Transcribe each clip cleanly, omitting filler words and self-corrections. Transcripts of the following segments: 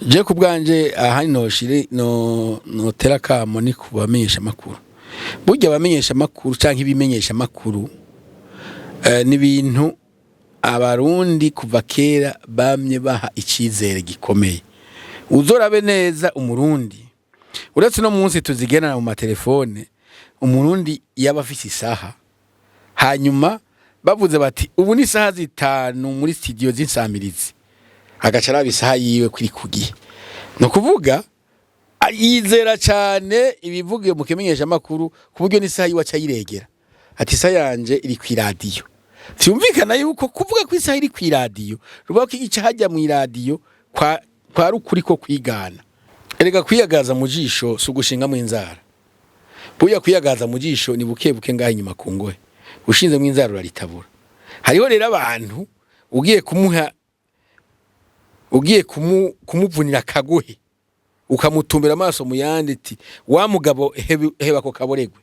Je ku bwanje ahandi noshire no notera kamo ni kubamenyesha amakuru. Burya abamenyesha amakuru canke ibimenyesha amakuru ni ibintu Abarundi kuva kera bamye baha icizere gikomeye. Uzorabe neza Umurundi, uretse no munsi tuzigenana mu matelefone, Umurundi yaba afise isaha, hanyuma bavuze bati ubu ni isaha 5 muri studio z'insamirizi, agaca araba isaha yiwe kuri kugihe. Ni ukuvuga yizera cyane ibivugiye mu kimenyesha makuru, ku buryo n'isaha yiwe aca ayiregera ati isaha yanje iri ku iradiyo. Vyumvikana yuko kuvuga ko isaha iri ku iradiyo ruvuga ko igice hajya mu iradiyo kwa rukuri ko kwigana. Erega kwiyagaza mu jisho si ugushingamwo inzara. Burya kwiyagaza mu jisho ni buke buke ngaho inyuma ku ngohe, ushinzemwo inzara uraritabura. Hariho rero abantu ugiye kumuha, ugiye kumuvunira akagohe, ukamutumbera amaso mu yandi, ati wa mugabo, heba ko kaboregwe,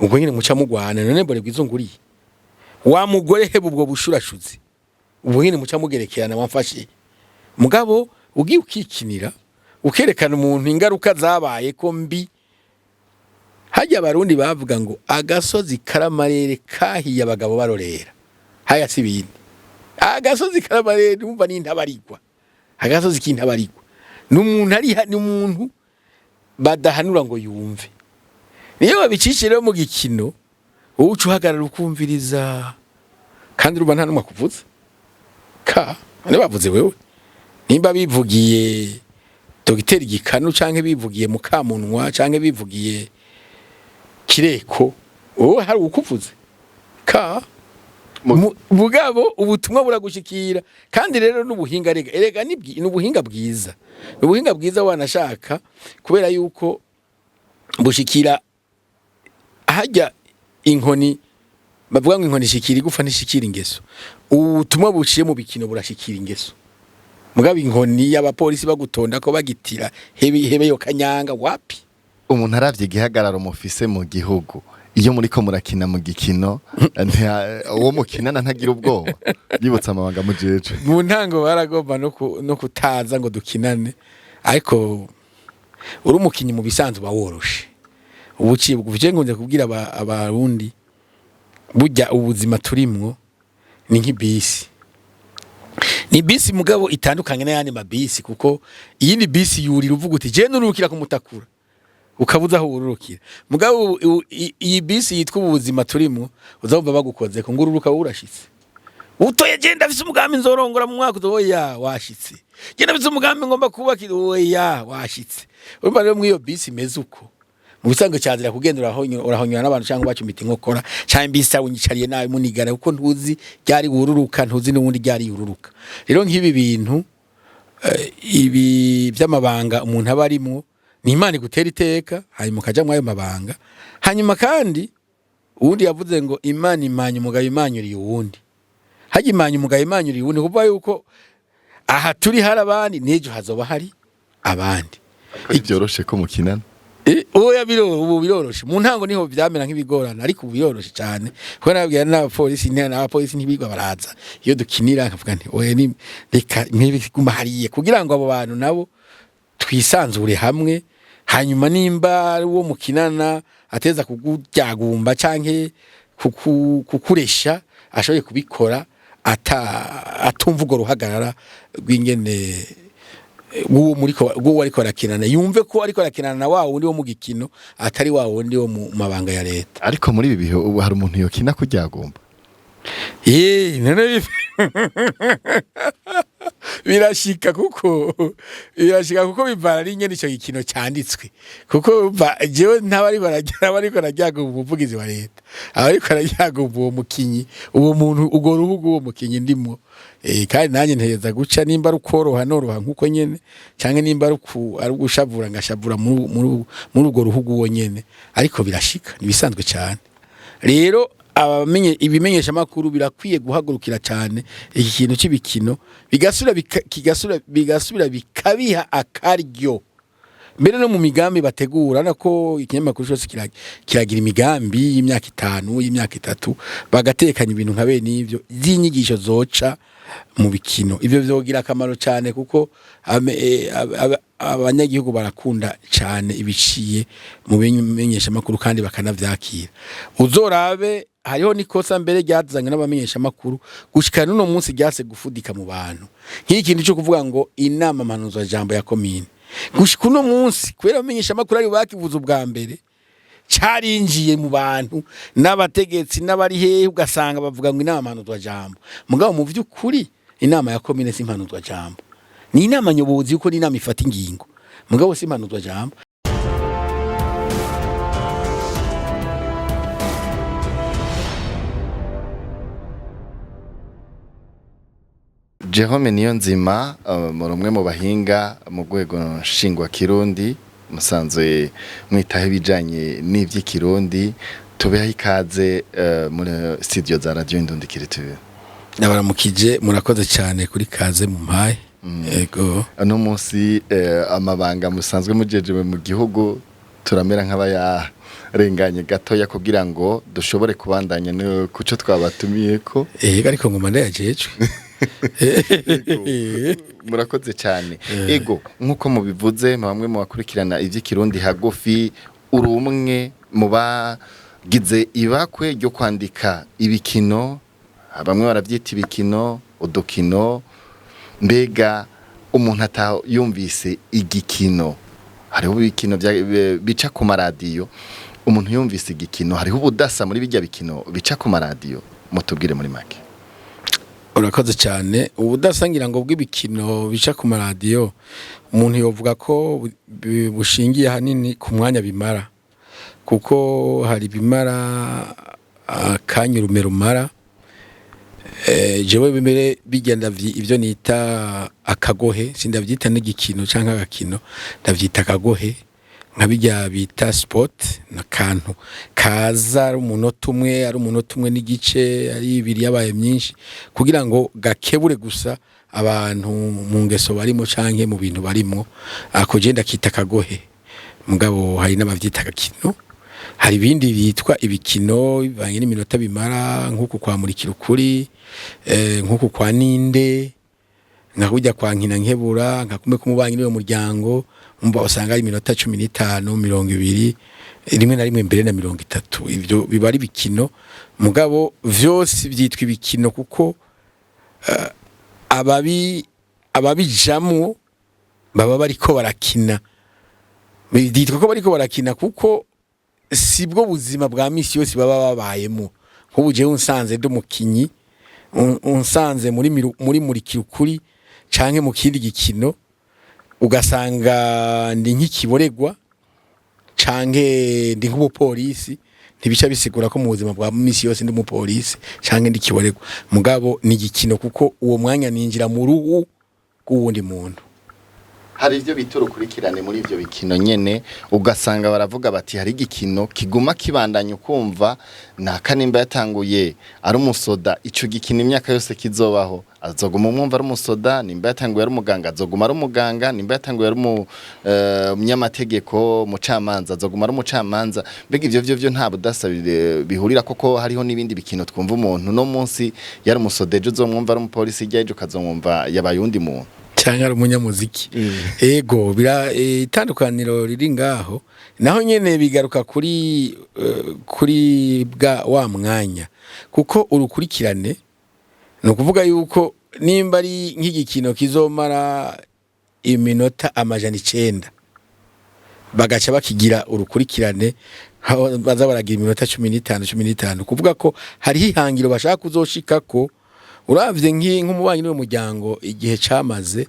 ubwo nyine muca mugwana. None mboregwe izo nguriye? Wa mugore, heba ubwo bushurashuzi, ubwo nyine muca mugerekerana wamfashe. Mugabo ugiye ukikinira, ukerekana umuntu ingaruka zabaye ko mbi. Hajya Abarundi bavuga ngo agasozi karamarere kahiye abagabo barorera. Haya si ibindi, agasozi karamarere numva ni intabarigwa. Agasozi k'intabarigwa ni umuntu ari ni umuntu badahanura ngo yumve. Niyo babicishe rero mu gikino, wowe uca uhagarara ukumviriza, kandi urumva nta n'umwe akuvuze ka none bavuze wewe. Nimba bivugiye Dogiteri Gikanu canke bivugiye Mukamunwa canke bivugiye Kireko, wowe hari ukuvuze ka mugabo ubutumwa buragushikira. Kandi rero n'ubuhinga rega, erega n'ubuhinga bwiza, ubuhinga bwiza wanashaka, kubera yuko bushikira hajya inkoni. Bavuga ngo inkoni ishikira igufa, ntishikira ingeso. Ubutumwa buciye mu bikino burashikira ingeso, mugabo inkoni y'abapolisi bagutonda ko bagitira hebe hebe yo kanyanga wapi. Umuntu aravye igihagararo mufise mu gihugu, iyo muriko murakina mu gikino, uwo mukinana ntagira ubwoba yibutse amabanga mujeje? Mu ntango baragomba no kutaza ngo dukinane, ariko uri umukinyi mu bisanzwe uba woroshe, uba uciye bugufi. Je nkunze kubwira Abarundi, burya ubuzima turimwo ni nk'ibisi, ni bisi mugabo itandukanye n'ayandi mabisi, kuko iyindi bisi yurira uvuga uti je nurukira kumutakura, ukabuza aho wururukira. Mugabo iyi bisi yitwa ubuzima turimo, uzumva bagukoze ko ngururuka urashitse. Utoye genda afise umugambi nzorongora mu mwaka, oya washitse. Genda afise umugambi ngomba kubakira, oya washitse. Urumva rero muri iyo bisi imeze uko, mu bisanzwe cyazira kugenda urahonyura n'abantu cyangwa bacumita inkokora, cyangwa imbisa unyicariye nabi munigana, kuko ntuzi ryari wururuka, ntuzi n'ubundi ryari yururuka. Rero nk'ibi bintu ibi by'amabanga umuntu aba arimwo, ni Imana igutera iteka hanyuma ukaja muri ayo mabanga. Hanyuma kandi uwundi yavuze ngo Imana imanya umugabo imanyuriye uwundi. Hajya imanya umugabo imanyuriye uwundi, kuvuga yuko aha turi hari abandi, n'ejo hazoba hari abandi. Ko byoroshe ko mukinana? Oya, ubu biroroshe. Mu ntango niho vyamera nk'ibigorana, ariko ubu biroroshe cyane, kuko nababwira n'abapolisi n'abapolisi ntibigwa baraza iyo dukinira, nkavuga nti oya, ni reka ntibiguma hariya, kugira ngo abo bantu nabo twisanzure hamwe. Hanyuma nimba ari uwo mukinana ateza kukuryagumba canke kukuresha, ashoboye kubikora atumva urwo ruhagarara rw'ingene bw'uwo muriko, bw'uwo ariko arakinana, yumve ko ariko arakinana na wa wundi wo mu gikino, atari wa wundi wo mu mabanga ya leta. Ariko muri ibi bihe ubu hari umuntu yokina kuryagumba? None birashika, kuko birashika, kuko bivana n'ingene ico gikino canditswe. Kuko jewe ntaba ariko arajya, aba ariko arajyaga umuvugizi wa leta, aba ariko arajyaga uwo mukinyi, uwo muntu, urwo ruhu rw'uwo mukinyi ndimwo. Kandi nanjye ntegereza guca nimba ari ukoroha noroha nkuko nyene, canke nimba ari ugushavura ngashavura muri urwo ruhu rw'uwo nyene. Ariko birashika, ni ibisanzwe cyane. Rero abamenye ibimenyesha makuru birakwiye guhagurukira cyane iki kintu cy'ibikino, bigasubira kigasubira bikabiha akaryo mbere no mu migambi bategura, nako ikinyamakuru cyose kiragira imigambi y'imyaka 5, y'imyaka 3, bagatekanya ibintu nka bene ivyo z'inyigisho zoca. mu bikino. Ivyo vyogira akamaro cyane kuko abanyagihugu barakunda cyane ibiciye mu bimenyesha makuru kandi bakanavyakira. Uzorabe hariho nikosa mbere ryazanywe n'abamenyesha makuru gushika n'uno munsi ryase gufudika mu bantu, nk'ikintu cyo kuvuga ngo inama mpanuzwa jambo ya komine. Gushika uno munsi, kubera abamenyesha makuru ari bakivuze ubwa mbere, carinjiye mu bantu n'abategetsi n'abari hehe, ugasanga bavuga ngo inama mpanuzwa jambo. Mugabo mu vy'ukuri inama ya komine si mpanuzwa jambo, ni inama nyobozi, yuko ni inama ifata ingingo, mugabo si mpanuzwa jambo. Jerome Niyonzima, muri umwe mu bahinga mu rwego nshingwakirundi, musanzwe mwitaho ibijanye n'ivy'ikirundi. Tubeho ikaze muri studio za Radio Indundikire TV. Ndabaramukije, murakoze cyane kuri kaze mu mpaye. Ego. Uno munsi amabanga musanzwe mujejewe mu gihugu turamera nk'abayarenganye gatoya kugira ngo dushobore kubandanya no kuco twabatumiyeko. Ego, ariko ngoma ndayajejwe. Murakoze cyane. Ego, nk'uko mubivuze, mu bamwe mu bakurikirana ivy'ikirundi hagufi, uri umwe mu bagize ibakwe ryo kwandika ibikino, bamwe baravyita ibikino, udukino. Mbega umuntu ata yumvise igikino, hariho ibikino bica ku maradiyo, umuntu yumvise igikino, hariho ubudasa muri bijya bikino bica ku maradiyo? Mutubwire muri make. Urakoze cyane. Ubudasangira ngo bw'ibikino bica ku maradiyo, umuntu yovuga ko bushingiye ahanini ku mwanya bimara, kuko hari ibimara akanya urume rumara. Jewe bimere bigenda ibyo nita akagohe, sindavyita n'igikino canke agakino, ndavyita akagohe, nka bijya bita sport, n'akantu kaza ari umunota umwe, ari umunota umwe n'igice, ari ibiri yabaye myinshi, kugira ngo gakebure gusa abantu mu ngeso barimo canke mu bintu barimo. Ako je ndakita akagohe, mugabo hari n'abavyita agakino. Hari ibindi bitwa ibikino bivanye n'iminota bimara, nk'uku kwa Murikira Ukuri, nk'uku kwa Ninde, nka kujya kwa Nkina Nkebura, nka kumwe k'umubanyi n'uwo muryango. Umva, usanga ari iminota 15, 20, rimwe na rimwe mbere na 30. Ivyo biba ari ibikino, mugabo vyose vyitwa ibikino kuko ababijamwo baba bariko barakina. Byitwa ko bariko barakina kuko sibwo buzima bwa misi yose baba babayemo. Nk'ubu jewe unsanze ndi umukinyi, unsanze muri Murikira Ukuri canke mu kindi gikino, ugasanga ndi nk'ikiboregwa canke ndi nk'umupolisi, ntibica bisigura ko mu buzima bwa misi yose ndi umupolisi canke ndi kiboregwa. Mugabo ni igikino kuko uwo mwanya ninjira mu ruhu rw'uwundi muntu. Hari ivyo bita urukurikirane muri ivyo bikino nyene, ugasanga baravuga bati hari igikino kiguma kibandanya, ukumva naka nimba yatanguye ari umusoda, ico gikino imyaka yose kizobaho azoguma umwumva ari umusoda, nimba yatanguye ari umuganga azoguma ari umuganga, nimba yatanguye ari umunyamategeko, umucamanza, azoguma ari umucamanza. Mbega ivyo vyo nta budasa bihurira koko? Hariho n'ibindi bikino twumva umuntu no munsi yari umusoda, ejo uzomwumva ari umupolisi, hirya y'ejo ukazomwumva yabaye uwundi muntu. Cyangwa ari umunyamuziki. Ego, bira itandukaniro riri ngaho naho nyene bigaruka kuri bwa wa mwanya, kuko urukurikirane ni ukuvuga yuko nimba ari nk'igikino kizomara iminota 900, bagaca bakigira urukurikirane, aho baza baragira iminota 15, 15, kuvuga ko hariho ihangiro bashaka kuzoshikako. Uravye nk'umubanyi n'uwo muryango, igihe camaze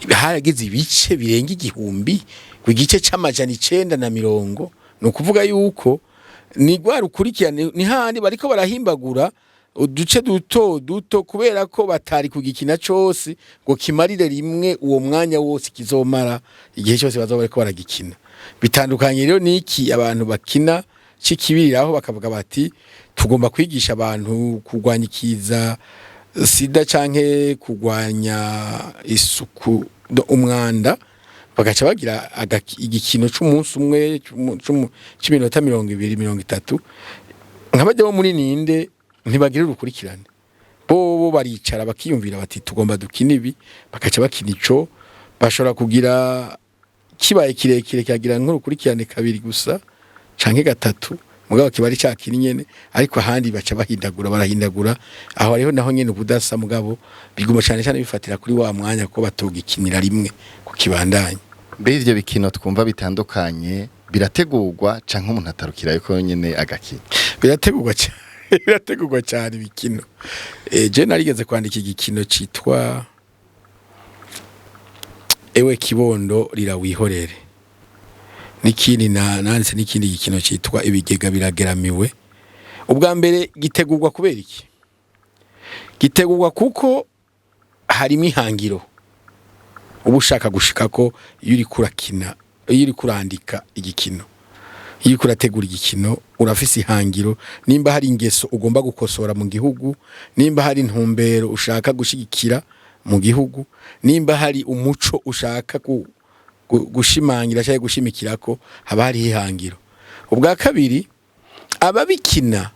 haragize ibice birenga 1000, ku gice c'970. Ni ukuvuga yuko ni rwa rukurikirane, ni handi bariko barahimbagura uduce duto duto, kubera ko batari kugikina cose ngo kimarire rimwe uwo mwanya wose kizomara igihe cyose bazoba bariko baragikina. Bitandukanye rero niki abantu bakina cikibiriraho, bakavuga bati tugomba kwigisha abantu kurwanya ikiza sida canke kurwanya isuku, umwanda, bagaca bagira igikino c'umunsi umwe c'iminota 20, 30. Nk'abajya bo muri Ninde ntibagira urukurikirane. Bo baricara bakiyumvira bati tugomba dukina ibi, bakaca bakina ico. Bashobora kugira kibaye kirekire kagira nk'urukurikirane kabiri gusa canke gatatu, mugabo kiba ari ca kindi nyene. Ariko ahandi baca bahindagura, barahindagura. Aho hariho naho nyene ubudasa, mugabo biguma cane cane bifatira kuri wa mwanya ko batogikinira rimwe ku kibandanye. Mbe ivyo bikino twumva bitandukanye birategurwa canke umuntu atarukira yuko nyene agakina? Birategurwa cyane, birategurwa cyane ibikino. Je narigeze kwandika igikino citwa Ewe Kibondo Rirawihorere, n'ikindi na nanditse n'ikindi gikino citwa Ibigega Birageramiwe. Ubwa mbere gitegurwa kubera iki? Gitegurwa kuko harimo ihangiro uba ushaka gushika ko iyo uriko urakina, iyo uriko urandika igikino, iyo uriko urategura igikino, urafise ihangiro. Nimba hari ingeso ugomba gukosora mu gihugu, nimba hari intumbero ushaka gushigikira mu gihugu, nimba hari umuco ushaka gushimangira cyangwa gushimikirako, haba hariho ihangiro. Ubwa kabiri, ababikina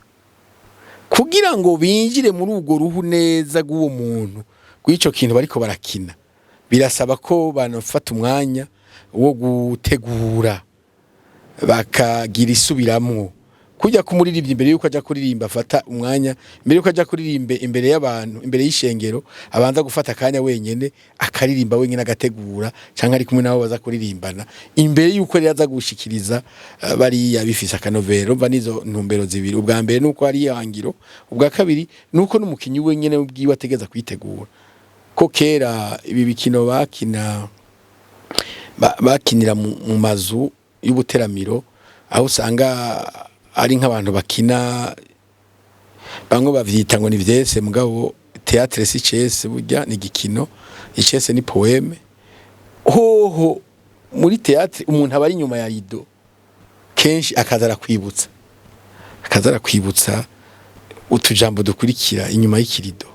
kugira ngo binjire muri urwo ruhu neza rw'uwo muntu, rw'ico kintu bariko barakina, birasaba ko banafata umwanya wo gutegura, bakagira isubiramwo. Kujya kumuririmbyi imbere yuko aja kuririmba afata umwanya, imbere yuko aja kuririmba imbere y'abantu, imbere y'ishengero, abanza gufata akanya wenyene akaririmba wenyene, agategura canke ari kumwe nabo baza kuririmbana, imbere yuko rero aza gushikiriza bariya bifise akanovera. Urumva nizo ntumbero zibiri: ubwa mbere nuko ari ihangiro, ubwa kabiri nuko n'umukinyi wenyene ubwiwe ategeza kwitegura. Ko kera ibi bikino bakina bakinira mu mazu y'ubuteramiro, aho usanga ari nk'abantu bakina, bamwe bavyita ngo ni vyese, mugabo théâtre si cese, burya ni igikino, icese ni poème. Hoho muri théâtre umuntu aba ari inyuma ya rideau kenshi, akaza arakwibutsa, akaza arakwibutsa utujambo dukurikira inyuma y'ikirido.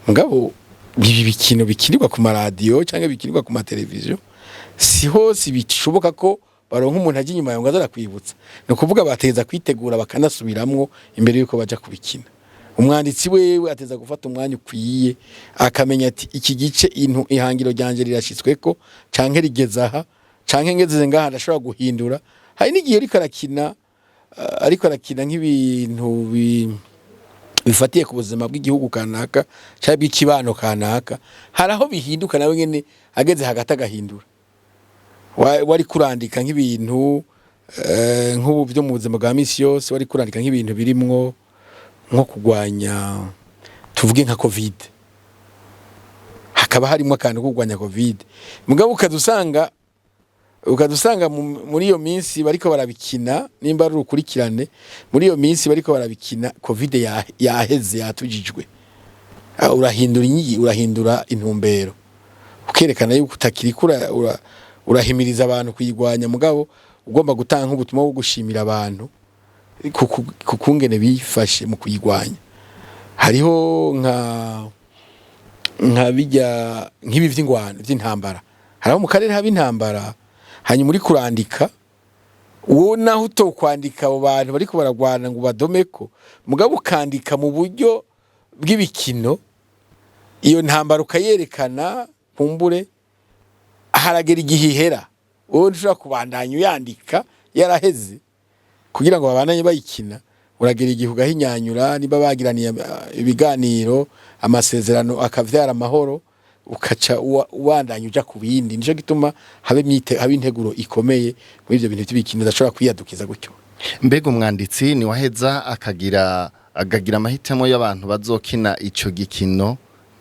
Mugabo ibi bikino bikinirwa ku maradiyo cyangwa bikinirwa ku mateleviziyo, si hose bishoboka ko baronka umuntu ajya inyuma yawe ngo aze arakwibutsa. Ni ukuvuga bategeza kwitegura bakanasubiramwo imbere yuko baja kubikina. Umwanditsi wewe ateza gufata umwanya ukwiye, akamenya ati iki gice intu ihangiro ryanje rirashitsweko canke rigeze aha, canke ngeze ngaha ndashobora guhindura. Hari n'igihe ariko arakina nk'ibintu bifatiye ku buzima bw'igihugu kanaka cyangwa bw'ikibano kanaka, hari aho bihinduka, nawe nyene ageze hagati agahindura. Wari kurandika nk'ibintu nk'ubu byo mu buzima bwa misi yose, wari kurandika nk'ibintu birimwo nko kugwanya, tuvuge nka Covid, hakaba harimo akantu ko kugwanya Covid, mugabo ukaza usanga muri iyo minsi bariko barabikina, nimba ari urukurikirane, muri iyo minsi bariko barabikina Covid yaheze, yatujijwe. Urahindura inyi, urahindura intumbero, ukerekana yuko utakiriko urahimiriza abantu kuyigwanya, mugabo ugomba gutanga nk'ubutumwa bwo gushimira abantu ku kungene bifashe mu kuyigwanya. Hariho nka bijya nk'ibi vy'ingwano, vy'intambara, hariho mu karere haba intambara, hanyuma uri kurandika wowe naho utokwandika abo bantu bariko baragwana ngo badomeko, mugabo ukandika mu buryo bw'ibikino iyo ntambara ukayerekana, kumbure haragera igihe ihera, wowe ntushobora kubandanya uyandika yaraheze kugira ngo babandanye bayikina. Uragera igihe ugahinyanyura, niba bagiraniye ibiganiro, amasezerano akavyara amahoro, ukaca ubandanya uja ku bindi. Nico gituma habe integuro ikomeye muri ivyo bintu vy'ibikino, udashobora kwiyadukiza gutyo. Mbega umwanditsi ni waheza akagira amahitamo y'abantu bazokina ico gikino?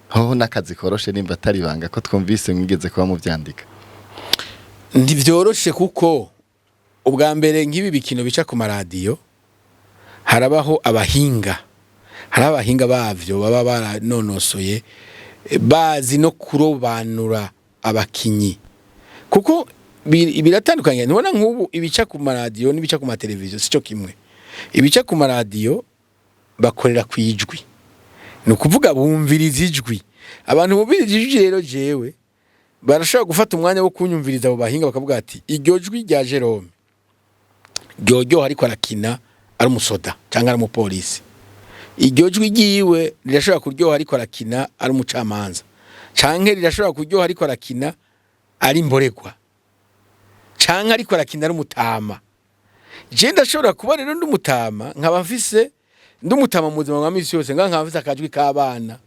Hoho n'akazi koroshe, nimba atari ibanga, ko twumvise mwigeze kuba muvyandika? Ntivyoroshe, kuko ubwa mbere nk'ibi bikino bica ku maradiyo harabaho abahinga, hari abahinga bavyo baba baranonosoye, bazi no kurobanura abakinyi, kuko biratandukanye. Ntubona nk'ubu ibica ku maradiyo n'ibica ku mateleviziyo sico kimwe. Ibica ku maradiyo bakorera ku ijwi, ni ukuvuga bumviriza ijwi. Abantu bumviriza ijwi rero, jewe barashobora gufata umwanya wo kunyumviriza, abo bahinga bakavuga ati iryo jwi rya Jerome ryoryoha ariko arakina ari umusoda cyangwa ari umupolisi. Iryo jwi ryiwe rirashobora kuryoha ariko arakina ari umucamanza, canke rirashobora kuryoha ariko arakina ari imboregwa, canke ariko arakina ari umutama. Je ndashobora kuba rero ndi umutama, nkaba mfise ndi umutama mu buzima bwa misi yose, nkaba mfise akajwi k'abana,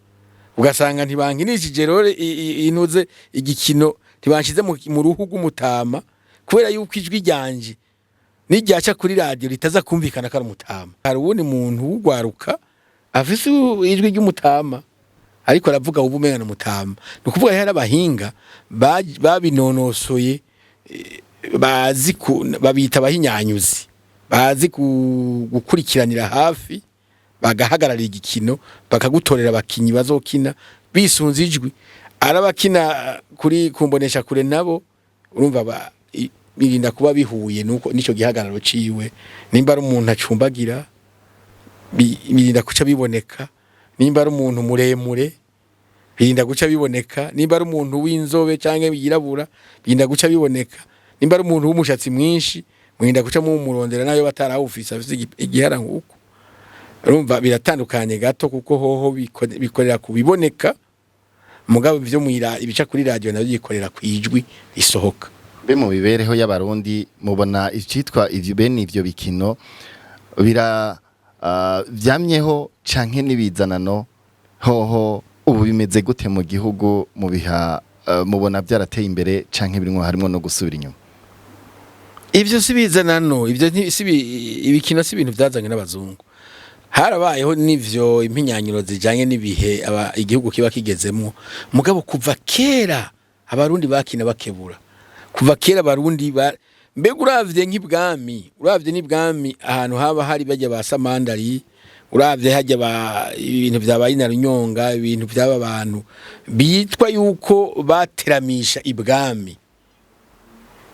ugasanga ntibankinishije rero inuze igikino, ntibanshize mu ruhu rw'umutama, kubera yuko ijwi ryanje niryaca kuri radiyo ritaza kumvikana ko ari umutama. Hari uwundi muntu w'ugwaruka afise ijwi ry'umutama ariko aravuga ubu umenga ni umutama. Ni ukuvuga hari abahinga babinonosoye, bazi babita abahinyanyuzi, bazi gukurikiranira hafi, bagahagararira igikino, bakagutorera abakinyi bazokina bisunze ijwi. Arabakina kuri kumbonesha kure nabo urumva birinda kuba bihuye nuko nico gihagararo ciwe. Nimba ari umuntu acumbagira, birinda kuca biboneka. Nimba ari umuntu muremure, birinda guca biboneka. Nimba ari umuntu w'inzobe canke yirabura, birinda guca biboneka. Nimba ari umuntu w'umushatsi mwinshi, murinda guca mumurondera nayo batarawufise afise igihara nkuko. Urumva biratandukanye gato, kuko hoho bikorera ku biboneka, mugabo ivyo mwira ibica kuri radio navyo bikorera ku ijwi risohoka. Mbe mu mibereho y'Abarundi mubona icitwa ivyo bene ivyo bikino bira vyamyeho canke n'ibizanano? Hoho ubu bimeze gute mu gihugu? Mu biha mubona vyarateye imbere canke birimwo harimwo no gusubira inyuma? Ivyo si bizanano, ivyo si ibikino si ibintu vyazanywe n'abazungu. Harabayeho n'ivyo impinyanyuro zijanye n'ibihe igihugu kiba kigezemwo, mugabo kuva kera Abarundi bakina bakebura. Kuva kera Abarundi mbega uravye nk'ibwami, uravye n'ibwami ahantu haba hari bajya ba Samandari, uravye hajya ba ibintu vyabaye na Runyonga, ibintu vy'aba bantu bitwa yuko bateramisha ibwami,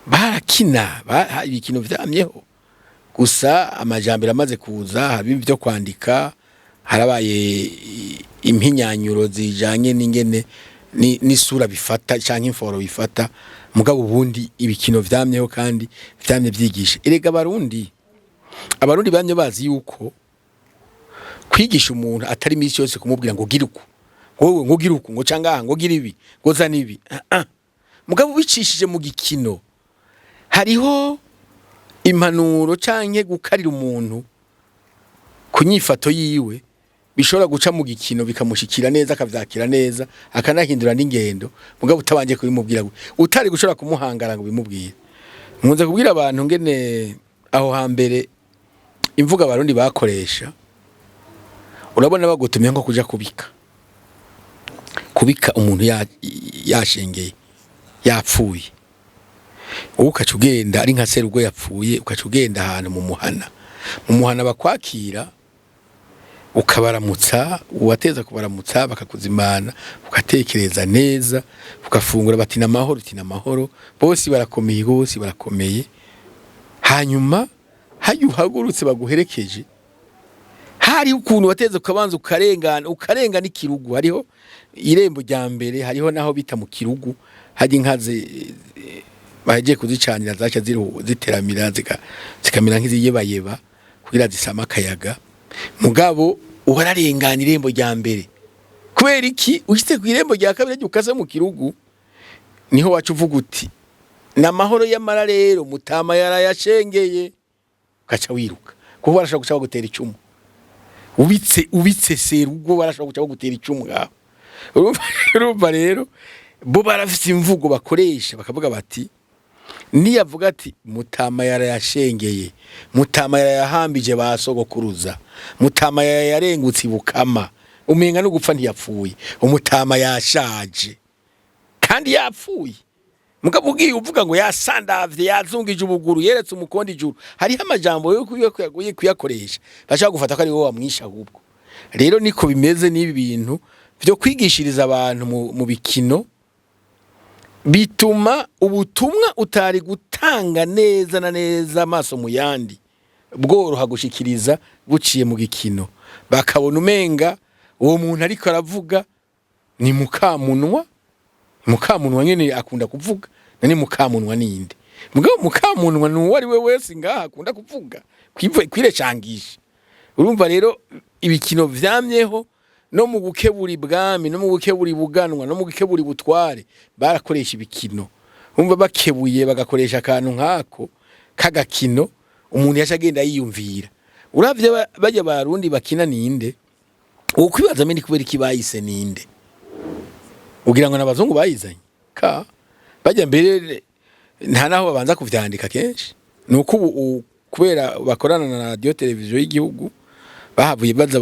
barakina ibikino vyamyeho. Gusa amajambere amaze kuza, haba ibyo kwandika, harabaye impinyanyuro zijanye n'ingene n'isura bifata canke imforo bifata, mugabo ubundi ibikino vyamyeho kandi vyamye vyigisha. Erega Abarundi bamye bazi yuko kwigisha umuntu atari imisi yose kumubwira ngo gira uku, wowe ngo gira uku, ngo cangaha, ngo gira ibi, ngo zana ibi. Ah, ah. Mugabo ubicishije mu gikino, hariho impanuro canke gukarira umuntu ku nyifato yiwe bishobora guca mu gikino bikamushikira neza, akavyakira neza, akanahindura n'ingendo, mugabo utabanje kubimubwira, utari gushobora kumuhangara ngo bimubwire. Nkunze kubwira abantu ngene aho hambere imvugo Abarundi bakoresha. Urabona bagutumye nko kuja kubika umuntu yashengeye, yapfuye, wowe ukaca ugenda ari nka serugo yapfuye, ukaca ugenda ahantu mu muhana bakwakira, ukabaramutsa, uwateza kubaramutsa bakakuzimana, ugatekereza neza, ugafungura, bati namahoro, uti namahoro, bose barakomeye, bose barakomeye. Hanyuma hajya uhagurutse baguherekeje, hari ukuntu wateze ukabanza ukarengana, ukarengana ikirugu. Hariho irembo rya mbere, hariho naho bita mu kirugu, hajya inka bagiye kuzicanira zaca ziteramira, zikamera nk'iziyebayeba kugira zisama akayaga. Mugabo uhararengana irembo rya mbere, kubera iki? Ushitse ku irembo rya kabiri ryo ukase mu kirugu, niho waca uvuga uti namahoro y'amara rero mutama yarayashengeye, ugaca wiruka, kuko barashobora guca bagutera icumu. Ubitse serugo, barashobora guca bagutera icumu ngaho. Urumva rero bo barafise imvugo bakoresha, bakavuga bati niyavuga ati mutama yarayashengeye, mutama yarayahambije ba sogokuruza, mutama yarayarengutse ibukama, umenga no gupfa ntiyapfuye, umutama yashaje kandi yapfuye. Mugabo ugiye uvuga ngo yasandavye, yazungije ubuguru, yeretse umukondo ijuru, hariho amajambo yo kuyakoresha bashaka gufata ko ari wowe wamwisha. Ahubwo rero niko bimeze n'ibi bintu vyo kwigishiriza abantu mu bikino, bituma ubutumwa utari gutanga neza na neza amaso mu yandi bworoha gushikiriza buciye mu gikino, bakabona umenga uwo muntu ariko aravuga ni mukamunwa. Mukamunwa nyene akunda kuvuga, nani mukamunwa ninde? Mugabo mukamunwa ni uwo ari we wese ngaha akunda kuvuga kwirecangisha. Urumva rero Ibikino vyamyeho no mu gukebura ibwami, no mu gukebura ibuganwa, no mu gukebura ibutware, barakoresha ibikino. Umva, bakebuye bagakoresha akantu nk'ako k'agakino, umuntu yaca agenda yiyumvira. Uravye barya Barundi bakina ninde, ukwibaza meni kubera iki bayise ninde? Ugira ngo n'abazungu bayizanye? Ka bajya mbere nta naho babanza kuvyandika. Kenshi nuko ubu kubera bakorana na radio televiziyo y'igihugu, bahavuye baza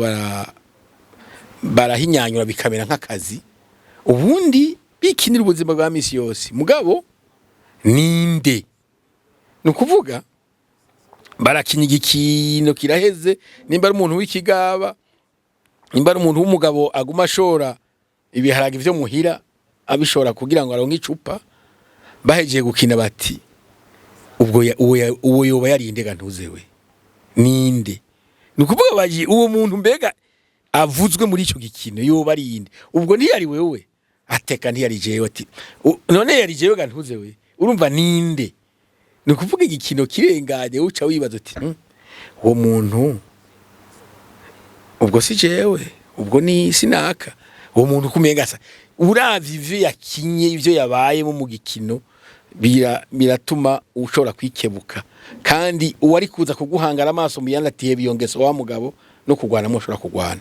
barahinyanyura bikamera nk'akazi. Ubundi bikinira ubuzima bwa misi yose. Mugabo ninde, ni ukuvuga barakinya igikino kiraheze, nimba ari umuntu w'ikigaba, nimba ari umuntu w'umugabo aguma ashora ibiharage vyo muhira, abishora kugira ngo aronke icupa, bahejeje gukina bati: "Ubwo uwo yoba yarinde ga ntuzewe ninde?" Ni ukuvuga baji uwo muntu mbega avuzwe muri ico gikino yoba ari inde? Ubwo ntiyari wewe? Ateka ntiyari jewe. Ati: "None yari jewe ga ntuzewe?" Urumva ninde? Ni ukuvuga igikino kirenganye, uca wibaza uti: Uwo muntu ubwo si jewe, ubwo ni sinaka." Uwo muntu kumenga asa, uravye ivyo yakinye, ivyo yabayemo mu gikino, biratuma ushobora kwikebuka. Kandi uwari kuza kuguhangara amaso mu yandi ati: "Heba ngeso wa mugabo," no kugwana mushobora kugwana.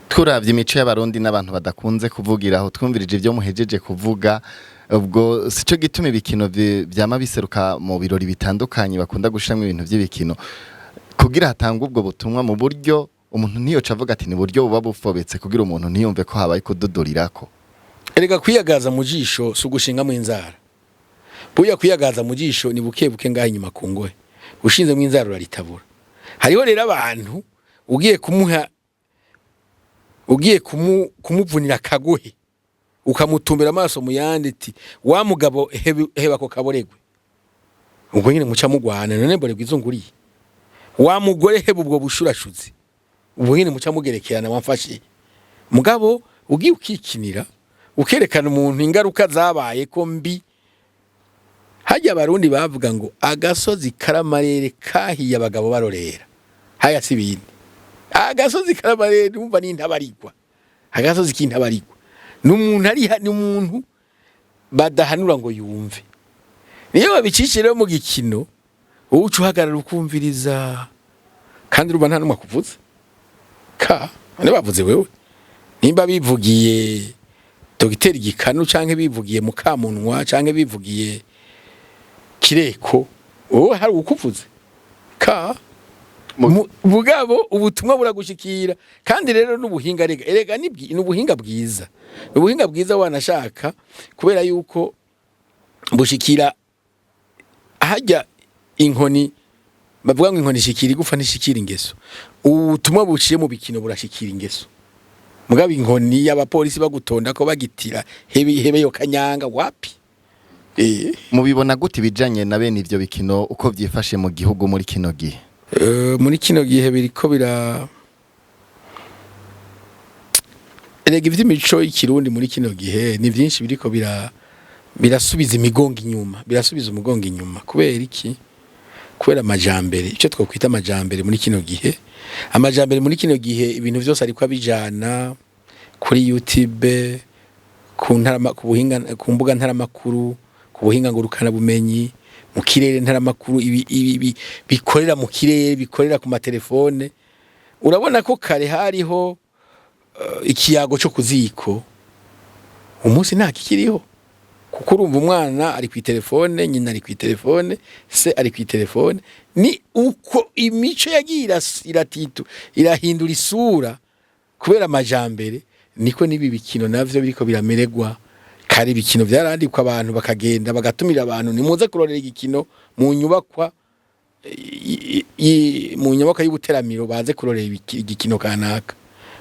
Turavye imico y'Abarundi n'abantu badakunze kuvugiraho, twumvirije ibyo muhejeje kuvuga, ubwo sico gituma ibikino vyama biseruka mu birori bitandukanye, bakunda gushiramwo ibintu vy'ibikino kugira hatangwe ubwo butumwa mu buryo umuntu ntiyoca avuga ati ni buryo buba bufobetse, kugira umuntu ntiyumve ko habaye kududurirako. Erega kwiyagaza mu jisho si ugushingamwo inzara. Buya kwiyagaza mu jisho ni buke buke ngaho inyuma ku ngohe, ushinzemwo inzara uraritabura. Hariho rero abantu ugiye kumuha, ugiye kumuvunira akagohe, ukamutumbera amaso mu yandi ati: "Wa mugabo, heba ko kaboregwe," ubwo nyine muca mugwana. "None mboregwe izunguriye?" "Wa mugore, heba ubwo bushurashuzi," ubwo nyine muca mugerekerana wamfashe. Mugabo ugiye ukikinira, ukerekana umuntu ingaruka zabaye ko mbi. Hajya Abarundi bavuga ngo agasozi karamarere kahiye abagabo barorera. Haya si ibindi, agasozi karamarere numva ni intabarigwa. Agasozi k'intabarigwa ni umuntu ari, ni umuntu badahanura ngo yumve. Niyo babicishe rero mu gikino, wowe uca uhagarara ukumviriza, kandi urumva nta n'umwe akuvuze. Ka none bavuze wewe, nimba bivugiye Dogiteri Gikanu, canke bivugiye Mukamunwa, canke bivugiye Kireko, wowe hari ukuvuze ka mugabo ubutumwa buragushikira. Kandi rero n'ubuhinga, rega erega ni ubuhinga bwiza, ni ubuhinga bwiza wanashaka, kubera yuko bushikira hajya inkoni. Bavuga ngo inkoni ishikira igufa, ntishikira ingeso. Ubutumwa buciye mu bikino burashikira ingeso. Mugabo inkoni y'abapolisi bagutonda ko bagitira hebe hebe yo kanyanga wapi. Mubibona gute ibijanye na bene ivyo bikino uko vyifashe mu gihugu muri kino gihe? Muri kino gihe biriko bira, erega ivy'imico y'Ikirundi muri kino gihe ni vyinshi biriko birasubiza imigongo inyuma, birasubiza umugongo inyuma. Kubera iki? Kubera amajambere, icyo twakwita amajambere muri kino gihe. Amajambere muri kino gihe, ibintu vyose ariko abijana kuri YouTube, ku ntarama, ku buhinga, ku mbuga ntaramakuru, ku buhinga ngurukana bumenyi mu kirere ntaramakuru, ibi bikorera mu kirere, bikorera ku matelefone. Urabona ko kare hariho ikiyago cyo kuziko, umunsi nta kikiriho, kuko urumva umwana ari ku telefone, nyina ari ku telefone, se ari ku telefone. Ni uko imico yagiye iratitu, irahindura isura kubera amajambere. Niko n'ibi bikino navyo biriko biramererwa. Kare ibikino vyarandikwa, abantu bakagenda bagatumira abantu: "Nimuze kurorera igikino mu nyubakwa mu nyubakwa y'ubuteramiro, baze kurorera igikino kanaka."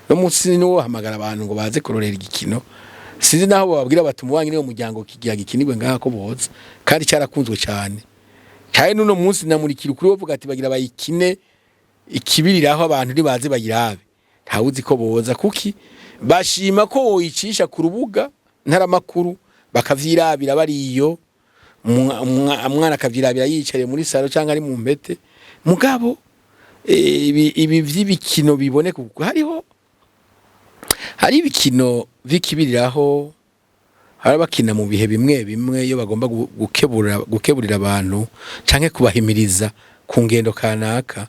No munsi niwo hamagara abantu ngo baze kurorera igikino, sinzi naho bababwira bati umubanyi niwo muryango kigira gikinirwe ngaha ko boza. Kandi cyarakunzwe cyane cyane. N'uno munsi namurikira ukuri, bavuga ati bagira bayikine ikibiriraho, abantu ntibaze bayirabe, ntawuzi ko boza. Kuki bashima ko woyicisha ku rubuga ntaramakuru, bakavyirabira bariyo, umwana akavyirabira yicariye muri salo cyangwa ari mu mpete. Mugabo Ibi vy'ibikino biboneka uko hariho, hari ibikino vy'ikibiriraho, hari abakina mu bihe bimwe bimwe iyo bagomba gukeburira abantu canke kubahimiriza ku ngendo kanaka,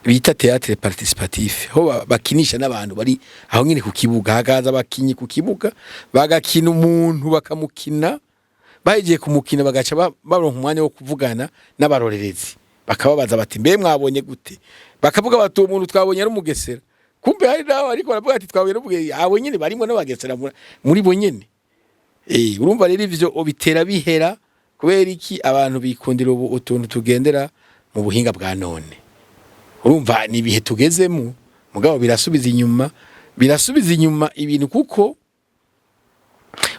bita théâtre participatif, ho bakinisha n'abantu bari aho nyine ku kibuga. Hakaza abakinyi ku kibuga, bagakina umuntu, bakamukina. Bahejeje kumukina, bagaca baronka umwanya wo kuvugana n'abarorerezi, bakababaza bati: "Mbe mwabonye gute?" Bakavuga bati: "Uwo muntu twabonye ari umugesera." Kumbe hari nawe ariko baravuga ati: "Twabonye ari umugesera." Abo nyine barimo n'abagesera muri bo nyene. Urumva rero ivyo bitera bihera. Kubera iki? Abantu bikundira ubu utuntu tugendera mu buhinga bwa none. Urumva ni ibihe tugezemo, mugabo birasubiza inyuma ibintu, kuko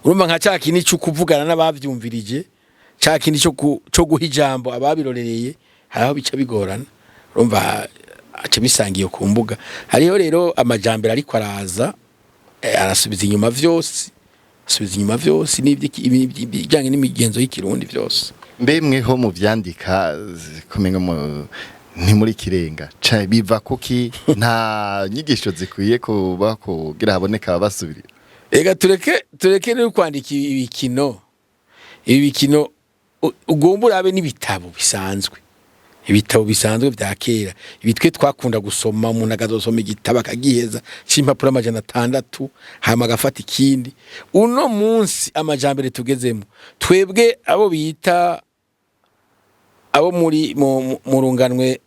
urumva nka ca kindi cyo kuvugana n'abavyumvirije, ca kindi cyo guha ijambo ababirorereye, hari aho bica bigorana. Urumva aca bisangiye ku mbuga. Hariho rero amajambere ariko araza, arasubiza inyuma vyose, asubiza inyuma vyose n'ibijyanye n'imigenzo y'Ikirundi vyose. Mbe mweho mu vyandika, kumenga ntimuri kirenga ca, biva kuki nta nyigisho zikwiye kuba kugira haboneka abasubirira? Ega tureke no kwandika ibikino. Ibi bikino ugomba urabe n'ibitabo bisanzwe, ibitabo bisanzwe vya kera, ibi twe twakunda gusoma. Umuntu akazosoma igitabo akagiheza c'impapuro 600, hama agafata ikindi. Uno munsi amajambere tugezemo, twebwe abo bita abo muri mu runganwe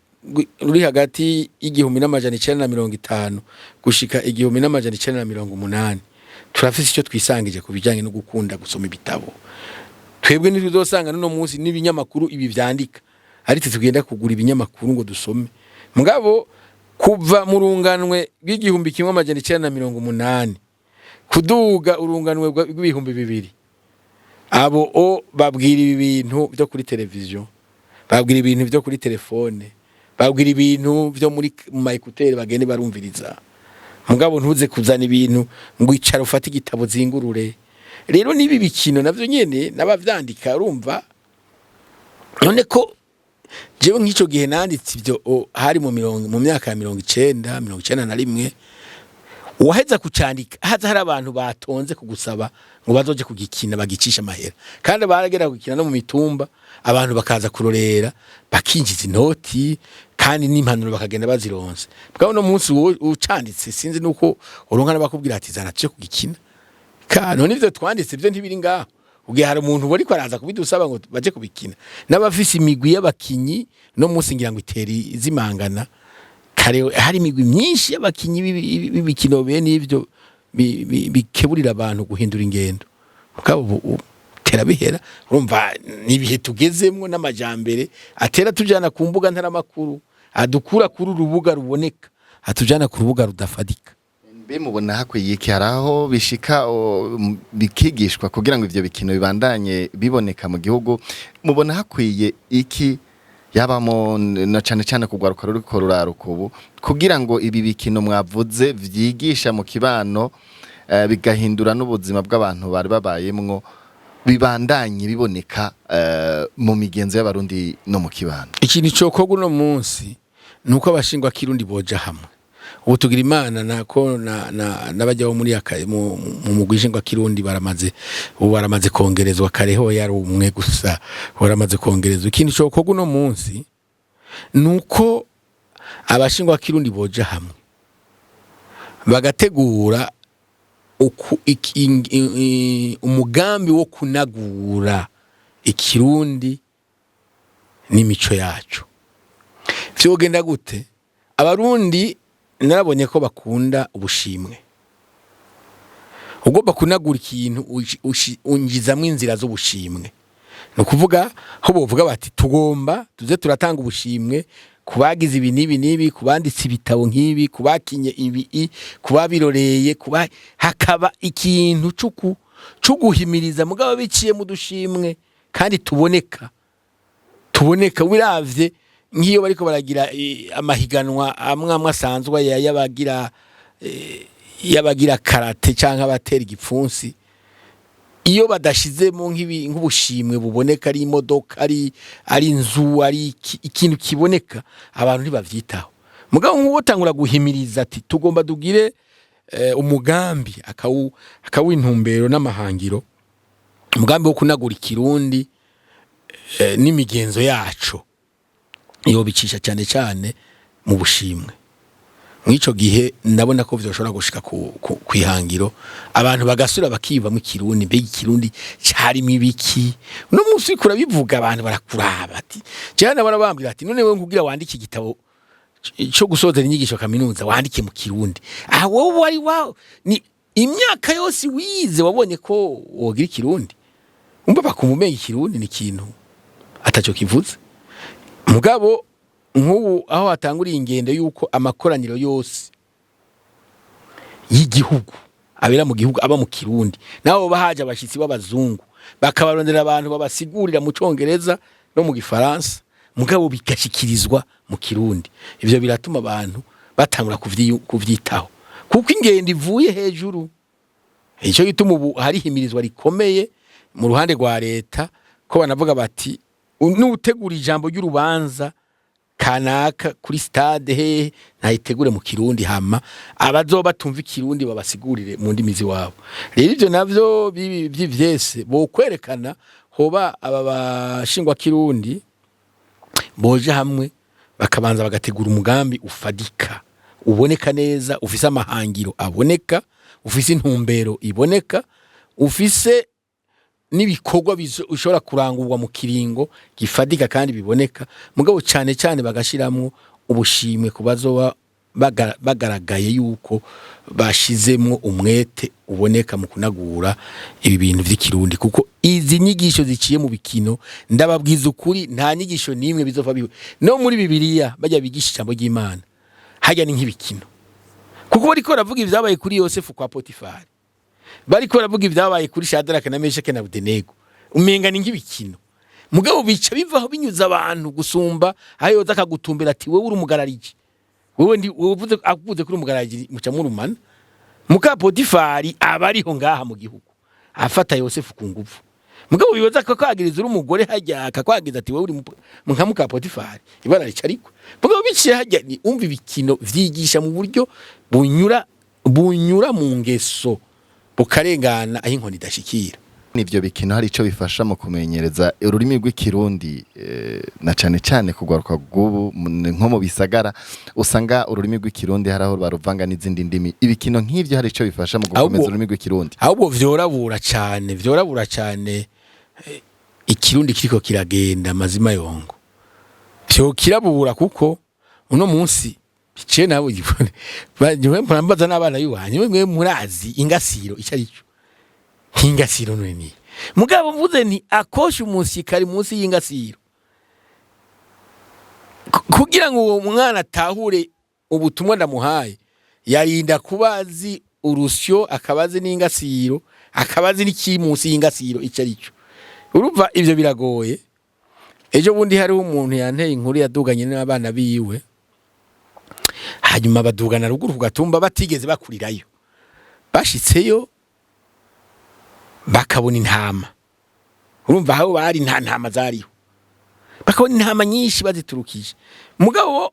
ruri hagati y'1950 gushika 1980, turafise icyo twisangije ku bijyanye no gukunda gusoma ibitabo. Twebwe ntituzosanga n'uno munsi n'ibinyamakuru ibi vyandika, ariko tugenda kugura ibinyamakuru ngo dusome. Mugabo kuva mu runganwe rw'igihumbi kimwe amajana icenda na mirongo umunani kuduga urunganwe rw'ibihumbi bibiri, abo o babwira ibi bintu byo kuri televiziyo, babwira ibintu byo kuri telefone, babwira ibintu byo muri mu ma écouteurs, bagende barumviriza. Mugabo ntuze kuzana ibintu ngo icara ufate igitabo zingurure. Rero nibi bikino navyo nyene n'abavyandika, urumva none ko jewe nk'ico gihe nanditse ivyo, hari mu myaka ya 90, 91, uwaheza kucandika haza hari abantu batonze kugusaba ngo bazoje kugikina, bagicisha amahera. Kandi baragera gukina no mu mitumba, abantu bakaza kurorera, bakinjiza inoti, kandi n'impanuro bakagenda bazironse. Bwa no munsi wowe ucanditse, sinzi nuko uronka n'abakubwira ati: "Zana tuje kugikina." Ka none ivyo twanditse byo ntibiri ngaho? Ugiye hari umuntu bari ko araza kubidusaba ngo baje kubikina. N'abafise imigwi y'abakinyi no munsi ngira ngo iteri izimangana. Kare hari imigwi myinshi y'abakinyi b'ibikino bene ivyo bikeburira abantu guhindura ingendo. Mugabo ubu tera bihera. Urumva n'ibihe tugezemwo n'amajambere atera tujana ku mbuga ntaramakuru, adukura kuri urubuga ruboneka, atujana ku rubuga rudafadika. Mbe mubona hakwiye iki? Hari aho bishika bikigishwa kugira ngo ivyo bikino bibandanye biboneka mu gihugu. Mubona hakwiye iki, yabamo na cane cane kugwaruka ruriko ruraruka ubu, kugira ngo ibi bikino mwavuze vyigisha mu kibano, bigahindura n'ubuzima bw'abantu bari babayemwo, bibandanye biboneka mu migenzo y'Abarundi no mu kibano? Ikintu cokorwa uno munsi ni uko abashingwa kirundi boja hamwe. Ubu tugira Imana nako na n'abajya bo muri aka mu mugwi nshingwa kirundi baramaze, ubu baramaze kongerezwa. Kare ho yari umwe gusa, baramaze kongerezwa. Ikintu cokorwa uno munsi ni uko abashingwa kirundi boja hamwe, bagategura umugambi wo kunagura Ikirundi n'imico yacu. Vyogenda gute? Abarundi narabonye ko bakunda ubushimwe. Ugomba kunagura ikintu, unjizamwo inzira z'ubushimwe. Ni ukuvuga aho bovuga bati: "Tugomba tuze turatanga ubushimwe ku bagize ibi n'ibi n'ibi, ku banditse ibitabo nk'ibi, ku bakinye ibi, ku babiroreye, kuba hakaba ikintu cuguhimiriza, mugabo biciye mu dushimwe kandi tuboneka." Wiravye nk'iyo bariko baragira amahiganwa amwe amwe asanzwe y'abagira karaté canke abatera igipfunsi. Iyo badashizemo nk'ubushimwe buboneka, ari imodoka, ari inzu, ari ikintu kiboneka, abantu ntibavyitaho. Mugabo nk'uwo tangura guhimiriza ati tugomba dugire umugambi, akawuha intumbero n'amahangiro, umugambi wo kunagura Ikirundi n'imigenzo yaco, yobicisha cyane cyane mu bushimwe. Mw'ico gihe ndabona ko vyoshobora gushika ku kwihangiro, abantu bagasura bakivamo Ikirundi. Mbega Ikirundi carimo ibiki? Uno munsi uriko urabivuga, abantu barakuraba ati jewe nabona bambwira ati: "None wewe nkugira wandike igitabo co gusozera inyigisho kaminuza, wandike mu Kirundi, aha wowe wari wa ni imyaka yose wize wabonye ko wogira Ikirundi?" Umva, bakumva Ikirundi ni ikintu ataco kivuze. Mugabo nk'ubu aho hatanguriye ingendo y'uko amakoraniro yose y'igihugu abera mu gihugu aba mu Kirundi, nabo bahaje abashitsi b'abazungu bakabarondera abantu babasigurira mu Congereza no mu Gifaransa, mugabo bigashikirizwa mu Kirundi, ivyo biratuma abantu batangura kuvyitaho, kuko ingendo ivuye hejuru. Ico gituma ubu hari himirizwa rikomeye mu ruhande rwa leta, ko banavuga bati nutegura ijambo ry'urubanza kanaka kuri stade hehe, ntayitegure mu Kirundi, hama abazoba batumva Ikirundi babasigurire mu ndimi z'iwabo. Rero ivyo navyo vy'ivyese bokwerekana, hoba aba bashingwa Kirundi boje hamwe, bakabanza bagategura umugambi ufadika, uboneka neza, ufise amahangiro aboneka, ufise intumbero iboneka, ufise n'ibikorwa ushobora kurangurwa mu kiringo gifadika kandi biboneka. Mugabo cyane cyane bagashiramwo ubushimwe ku bazoba bagaragaye yuko bashizemwo umwete uboneka mu kunagura ibi bintu vy'Ikirundi, kuko izi nyigisho ziciye mu bikino, ndababwiza ukuri, nta nyigisho n'imwe bizova biwe. No muri Bibiliya bajya bigisha ijambo ry'Imana, hajya ni nk'ibikino, kuko bariko baravuga ibyabaye kuri Yosefu kwa Potifari, bariko baravuga ibyabaye kuri Shadraka na Meshake na Abedenego, umenga ni nk'ibikino. Mugabo bica bivaho binyuza abantu gusumba aho yoza akagutumbera ati: "Wewe uri umugarariji, wewe ndi wewe." Uvuze akuvuze kuri umugarariji, muca murumana. Muka Potifari aba ariho ngaha mu gihugu afata Yosefu ku nguvu, mugabo bibaza ko kwagiriza uri umugore hajya akakwagiriza ati: "Wewe uri nka muka Potifari," ibara rica. Ariko mugabo biciye hajya ni umva, ibikino vyigisha mu buryo bunyura mu ngeso, bukarengana aho inkoni idashikira. Nivyo bikino hari ico bifasha mu kumenyereza ururimi rw'Ikirundi, na cane cane kugwaruka rw'ubu nko mu bisagara usanga ururimi rw'Ikirundi hari aho baruvanga n'izindi ndimi. Ibikino nk'ivyo hari ico bifasha mu gukomeza ururimi rw'Ikirundi? Ahubwo vyorabura cane, vyorabura cane. Ikirundi kiriko kiragenda amazima yongo, vyo kirabura, kuko uno munsi biciye nabo mbaza n'abana biwanyu: "Mwe murazi ingasiro ico ari cyo?" Nk'ingasiro none ni, mugabo mvuze nti akosha umunsi kari munsi y'ingasiro, kugira ngo uwo mwana atahure ubutumwa ndamuhaye, yarinda kuba azi urusyo, akaba azi n'ingasiro, akaba azi n'ikiri munsi y'ingasiro ico ari cyo. Urumva ivyo biragoye. Ejo bundi hariho umuntu yanteye inkuru, yaduganye n'abana biwe, hanyuma badugana ruguru ku gatumba batigeze bakurirayo. Bashitseyo bakabona intama. Urumva, aho bari nta ntama zariho, bakabona intama nyinshi baziturukije. Mugabo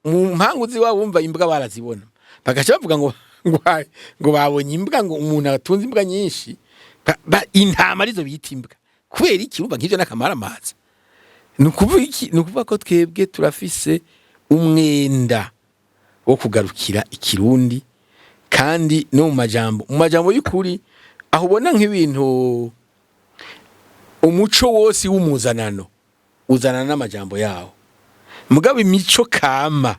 mu mpangu ziwabo bumva imbwa barazibona, bagaca bavuga ngo babonye imbwa, ngo umuntu atunze imbwa nyinshi. Intama arizo bita imbwa. Kubera iki? Urumva nk'ivyo n'akamaramaza. Ni ukuvuga iki? Ni ukuvuga ko twebwe turafise umwenda wo kugarukira Ikirundi, kandi no mu majambo y'ukuri, aho ubona nk'ibintu, umuco wose w'umuzanano uzanana n'amajambo yawo. Mugabo imico kama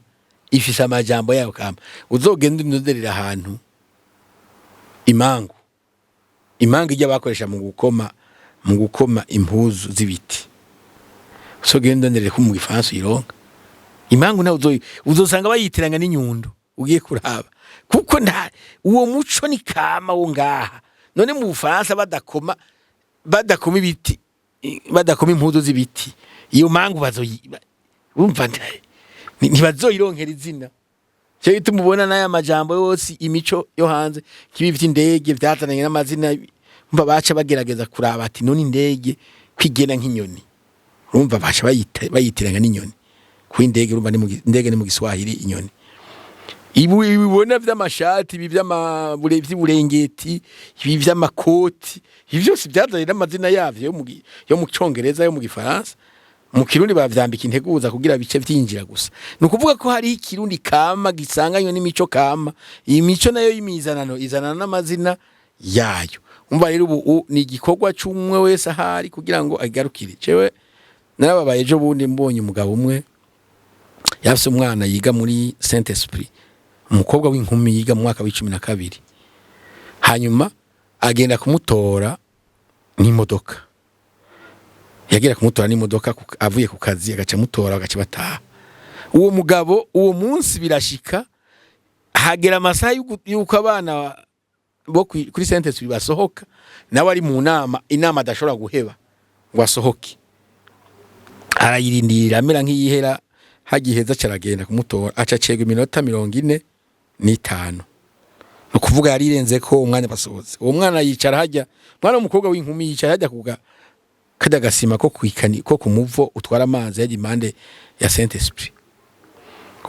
ifise amajambo yayo kama. Uzogenda unozerera ahantu imangu ijya bakoresha mu gukoma impuzu z'ibiti, uzogenda unozerere ko mu Gifaransa uyironka. Imangu nawe uzosanga bayitiranya n'inyundo ugiye kuraba, kuko nta uwo muco ni kama wo ngaha. None mu Bufaransa badakoma ibiti, badakoma impuzu z'ibiti, iyo mangu bazoyi urumva ntibazoyironkera izina. Cyo gituma ubona n'aya majambo yose, imico yo hanze, kibi vy'indege vyazananye n'amazina. Umva, baca bagerageza kuraba ati none indege kwigena nk'inyoni, urumva baca bayitiranya n'inyoni, kuko indege, urumva, ni mu indege ni mu Giswahili inyoni. Ibu ibibona vy'amashati, ibi vy'amabure vy'uburengeti, ibi vy'amakoti, ibi byose byazanye n'amazina yavyo yo mu Congereza, yo mu Gifaransa. Mu Kirundi bavyambika integuza kugira bice vyinjira gusa. Ni ukuvuga ko hari Ikirundi kama gisanganywe n'imico kama. Iyi mico nayo y'imizanano izanana n'amazina yayo. Umva rero, ubu ni igikorwa c'umwe wese ahari kugira ngo agarukire. Jewe narababaye ejo bundi mbonye umugabo umwe yafise umwana yiga muri Saint Esprit, umukobwa w'inkumi yiga mu mwaka w'12, hanyuma agenda kumutora n'imodoka. Yagera kumutora n'imodoka avuye ku kazi, agaca amutora, agaca bataha. Uwo mugabo uwo munsi birashika hagera amasaha yuko abana bo kuri Saint Esprit basohoka, nawe ari mu nama, inama adashobora guheba ngo asohoke. Arayirindira, amera nk'iyihera, hagiheza caragenda kumutora, aca acegwa iminota 45. Ni ukuvuga yarirenze ko umwanya basohotse. Uwo mwana yicara hajya, mwana w'umukobwa w'inkumi, yicara hajya kuga kajya gasima ko kwikani ko ku muvo utwara amazi yajya impande ya Saint Esprit.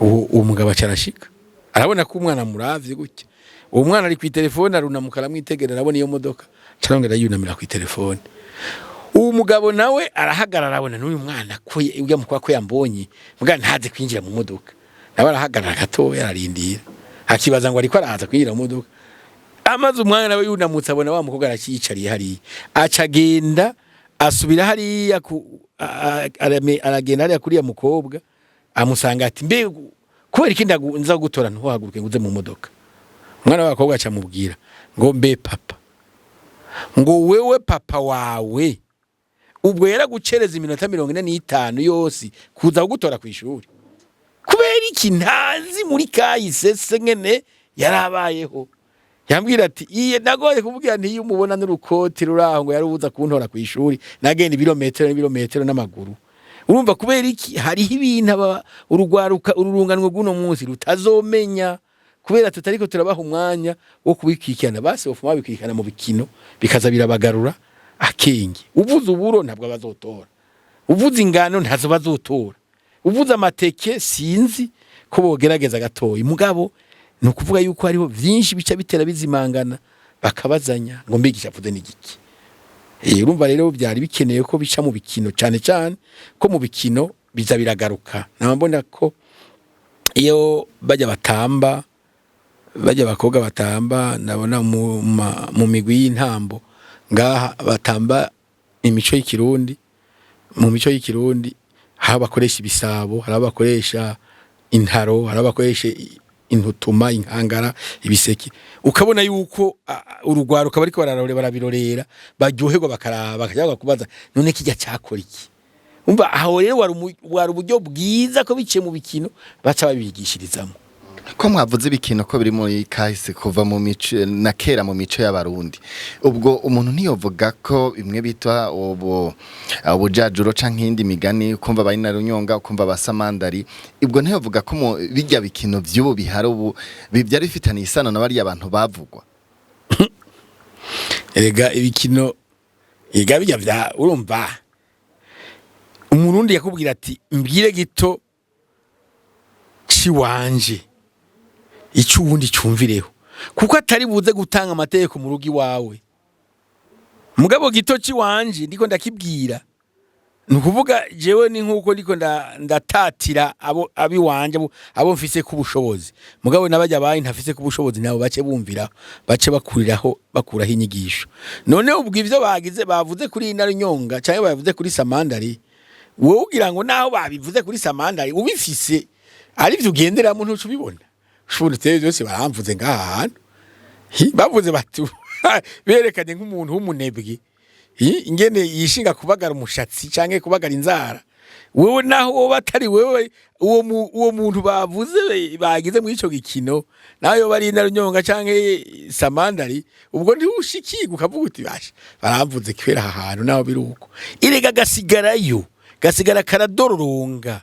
Uwo mugabo aca arashika, arabona ko umwana muravye gutya. Uwo mwana ari ku telefone, arunamuka, aramwitegerera, arabona iyo modoka, carongera yunamira ku telefone. Uwo mugabo nawe arahagarara, arabona n'uyu mwana ko ujya mukwa ko yambonye, mbwa ntaze kwinjira mu modoka. Nawe arahagarara gatoya, ararindira, akibaza ngo ariko araza kwinjira mu modoka. Amaze umwanya nawe yunamutse, abona wa mukobwa aracyiyicariye hariya. Aca agenda asubira hariya ku aragenda hariya kuriya mukobwa, amusanga ati: "Mbe kubera iki nza gutora ntuhaguruke ngo uze mu modoka?" Umwana w'abakobwa aca amubwira ngo: "Mbe papa, ngo wewe papa wawe ubwo yaragucereza iminota 45 yose kuza kugutora ku ishuri kubera iki?" Ntazi muri kahise se ngene yarabayeho. Yambwira ati: "Iye nagoye kumubwira nti iyo umubona n'urukoti ruraho ngo yarubuza kuntora ku ishuri, nagenda ibirometero n'ibirometero n'amaguru." Urumva kubera iki? Hariho ibintu aba urugwaruka, ururunganwe rw'uno munsi rutazomenya kubera tutariko turabaha umwanya wo kubikikirana. Basi bofuma babikirikana mu bikino, bikaza birabagarura akenge. Uvuze uburo ntabwo bazotora, uvuze ingano ntazo bazotora, uvuze amateke sinzi ko bogerageza gatoyi. Mugabo ni ukuvuga yuko hariho vyinshi bica bitera bizimangana, bakabazanya ngo mbigisha avuze n'igiki. Urumva rero byari bikeneye ko bica mu bikino, cyane cyane ko mu bikino biza biragaruka. Naba mbona ko iyo bajya batamba, bajya abakobwa batamba, ndabona mu migwi y'intambo ngaha batamba imico y'Ikirundi, mu mico y'Ikirundi hari abakoresha ibisabo, hari abakoresha intaro, hari abakoresha intutuma, inkangara, ibiseke. Ukabona yuko urugwaruka bariko bararore, barabirorera, baryoherwa, bakaraba, bakajya kubaza: "None kijya cyakora iki?" Umva, aho rero wari uburyo bwiza ko biciye mu bikino baca babigishirizamo. Ko mwavuze ibikino ko biri muri kahise kuva mu mico na kera, mu mico y'Abarundi, ubwo umuntu ntiyovuga ko bimwe bitwa ubu ubujajuro canke iyindi migani, ukumva bari na Runyonga, ukumva abasamandari, ubwo ntiyovuga ko mu bijya bikino vy'ubu bihari ubu byari bifitaniye isano na bariya bantu bavugwa? Erega ibikino, ega bijya vya, urumva, Umurundi yakubwira ati: "Mbwire gito ciwanje icyo uwundi cyumvireho," kuko atari buze gutanga amategeko mu rugo iwawe. Mugabo gito ciwanje ndiko ndakibwira, ni ukuvuga jewe ni nkuko ndiko ndatatira abo abiwanje, abo mfise ku bushobozi. Mugabo nabajya bayi ntafise ku bushobozi, nabo bace bumvira, bace bakuriraho, bakuraho inyigisho. None ubwo ivyo bagize, bavuze kuri Inarunyonga cyangwa bavuze kuri Samandari, wowe ugira ngo naho babivuze kuri Samandari ubifise ari byo ugenderamo, ntuca ubibona? Ushobora uteye byose baramvuze ngaha hantu. Bavuze bati berekanye nk'umuntu w'umunebwe, ingene yishinga kubagara umushatsi canke kubagara inzara. Wewe naho wowe atari wewe, uwo muntu bavuze bagize muri ico gikino, nawe yoba ari Inarunyonga canke Samandari, ubwo ntiwushikirwa ukavuga uti: "Basha baramvuze kubera aha hantu." Naho biri uko, erega gasigarayo, gasigara karadororonga.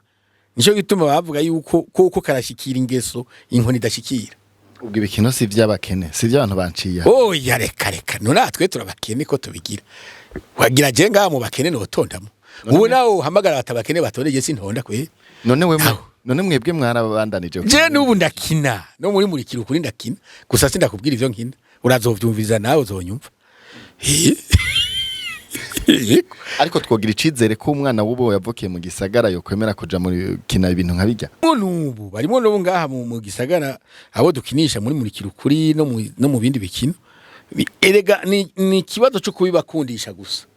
Nico gituma bavuga yuko koko karashikira ingeso inkoni idashikira. Ubwo ibikino si ivy'abakene, si ivy'abantu banciye aha. Oya, reka reka, none twe turabakene ko tubigira? Wagira je ngaha mu bakene notondamo? Ubu nawe uhamagara batabakene batondege, sintonda kwe. None we Aho. None mwebwe mwarabandanije? Je n'ubu ndakina no muri Murikira Ukuri ndakina, gusa sindakubwira ivyo nkina, urazovyumviriza nawe uzonyumva. Yego. Ariko twogira icizere ko umwana w'ubu yavukiye mu gisagara yokwemera kuja muri kina ibintu nka bijya? N'ubu barimo, n'ubu ngaha mu gisagara abo dukinisha muri Murikira Ukuri no mu bindi bikino. Erega ni ikibazo cyo kubibakundisha gusa.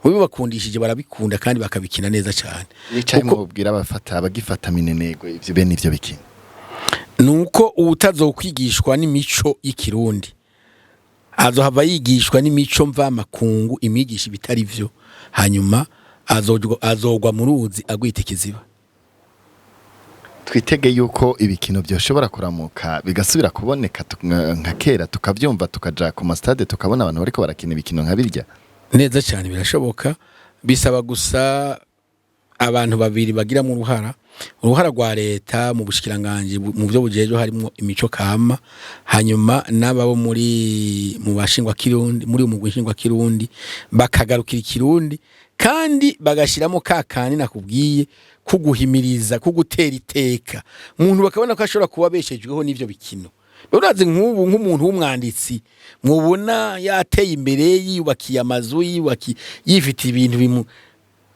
Ubibakundishije barabikunda kandi bakabikina neza cyane. Nicaye Kuko- mubwira abafata abagifata minenego ivyo bene ivyo bikino. Nuko uwutazokwigishwa n'imico y'ikirundi azohava yigishwa n'imico mvamakungu imwigisha ibitari vyo, hanyuma azogwa mu ruzi agwita ikiziba. Twitege yuko ibikino byoshobora kuramuka bigasubira kuboneka nka kera, tukavyumva, tukaja ku ma stade, tukabona abantu bariko barakina ibikino nka birya? Neza cyane, birashoboka. Bisaba gusa abantu babiri bagiramo uruhara: uruhara rwa leta mu bushikiranganji mu byo bujejwe harimo imico kama, hanyuma n'ababo muri mu bashingwa kirundi, muri umugwi nshingwa kirundi, bakagarukira ikirundi kandi bagashiramo ka kandi nakubwiye kuguhimiriza, kugutera iteka umuntu, bakabona ko ashobora kuba abeshejweho n'ivyo bikino. Urazi nk'ubu nk'umuntu w'umwanditsi mubona yateye imbere, yiyubakiye amazu, yiyubakiye, yifitiye ibintu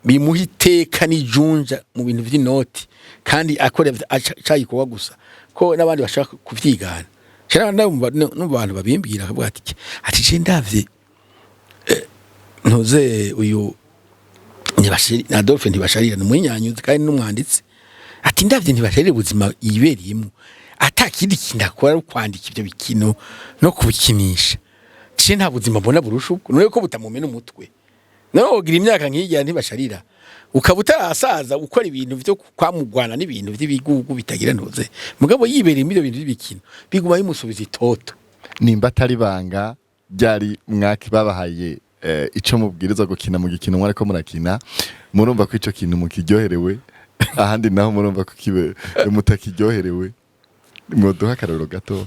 bimuha iteka n'ijunja mu bintu vy'inoti, kandi akora acayikorwa gusa ko n'abandi bashaka kuvyigana. Shara numva abantu babimbwira, akavuga ati je ndavye ntuze uyu ntibashiri Adolphe Ntibasharira, ni umunyanyuzi kandi n'umwanditsi, ati ndavye Ntibasharira ubuzima yibereyemo, ata kindi kintu akora ari kwandika ivyo bikino no kubikinisha, je nta buzima mbona burusha ubwo. None ko butamumena umutwe? None wogira imyaka nk'irya Ntibasharira ukaba utarasaza ukora ibintu vyo kwamugwana n'ibintu vy'ibigugu bitagira ntuze, mugabo yibereye muri ibyo bintu by'ibikino biguma bimusubiza itoto. Nimba atari banga ryari mwaki babahaye ico mubwirizwa gukina mu gikino mwariko murakina, murumva ko ico kintu mukiryoherewe, ahandi naho murumva ko kibe mutakiryoherewe, mwoduha akarorero gato?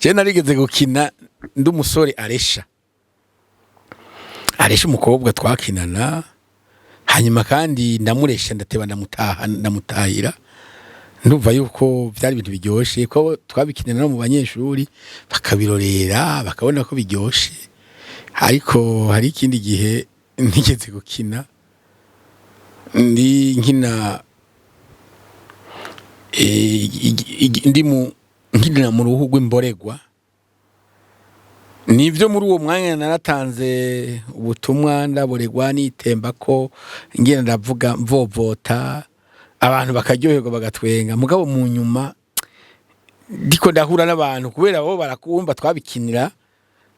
Je narigeze gukina ndi umusore aresha umukobwa twakinana, hanyuma kandi ndamuresha, ndateba ndamutaha, ndamutahira. Ndumva yuko byari ibintu biryoshe ko twabikinana no mu banyeshuri bakabirorera, bakabona ko biryoshe. Ariko hari ikindi gihe nigeze gukina ndi nkina ndi mu nkinira mu ruhu rw'imboregwa. Nivyo, muri uwo mwanya naratanze ubutumwa ndaboregwa, nitemba ko ngenda ndavuga mvovota, abantu bakaryoherwa bagatwenga. Mugabo mu nyuma ndiko ndahura n'abantu, kubera bo barakumva twabikinira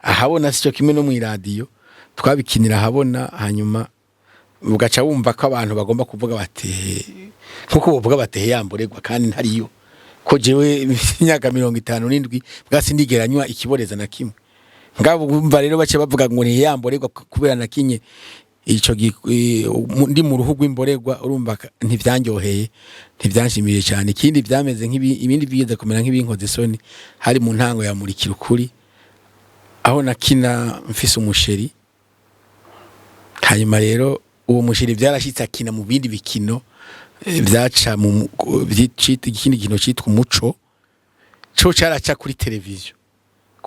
ahabona, sico kimwe no mw'iradiyo, twabikinira ahabona, hanyuma ugaca wumva ko abantu bagomba kuvuga bati, nkuko bovuga bati yamboregwa, kandi ntariyo, ko jewe imyaka 57 bwasi ndigera nywa ikiboreza na kimwe. Ngabo wumva rero bace bavuga ngo ntiyamboregwa kubera na kinye ico ndi mu ruhu rw'imboregwa. Urumva ntivyanyoheye, ntivyanshimiye cyane. Ikindi vyameze nk'ibi, ibindi bigeze kumera nk'ibinkoze isoni, hari mu ntango ya Murikira Ukuri, aho nakina mfise umu chérie. Hanyuma rero uwo mu chérie vyarashitse akina mu bindi bikino vyaca mu ikindi kino citwa Umuco, co caraca kuri televiziyo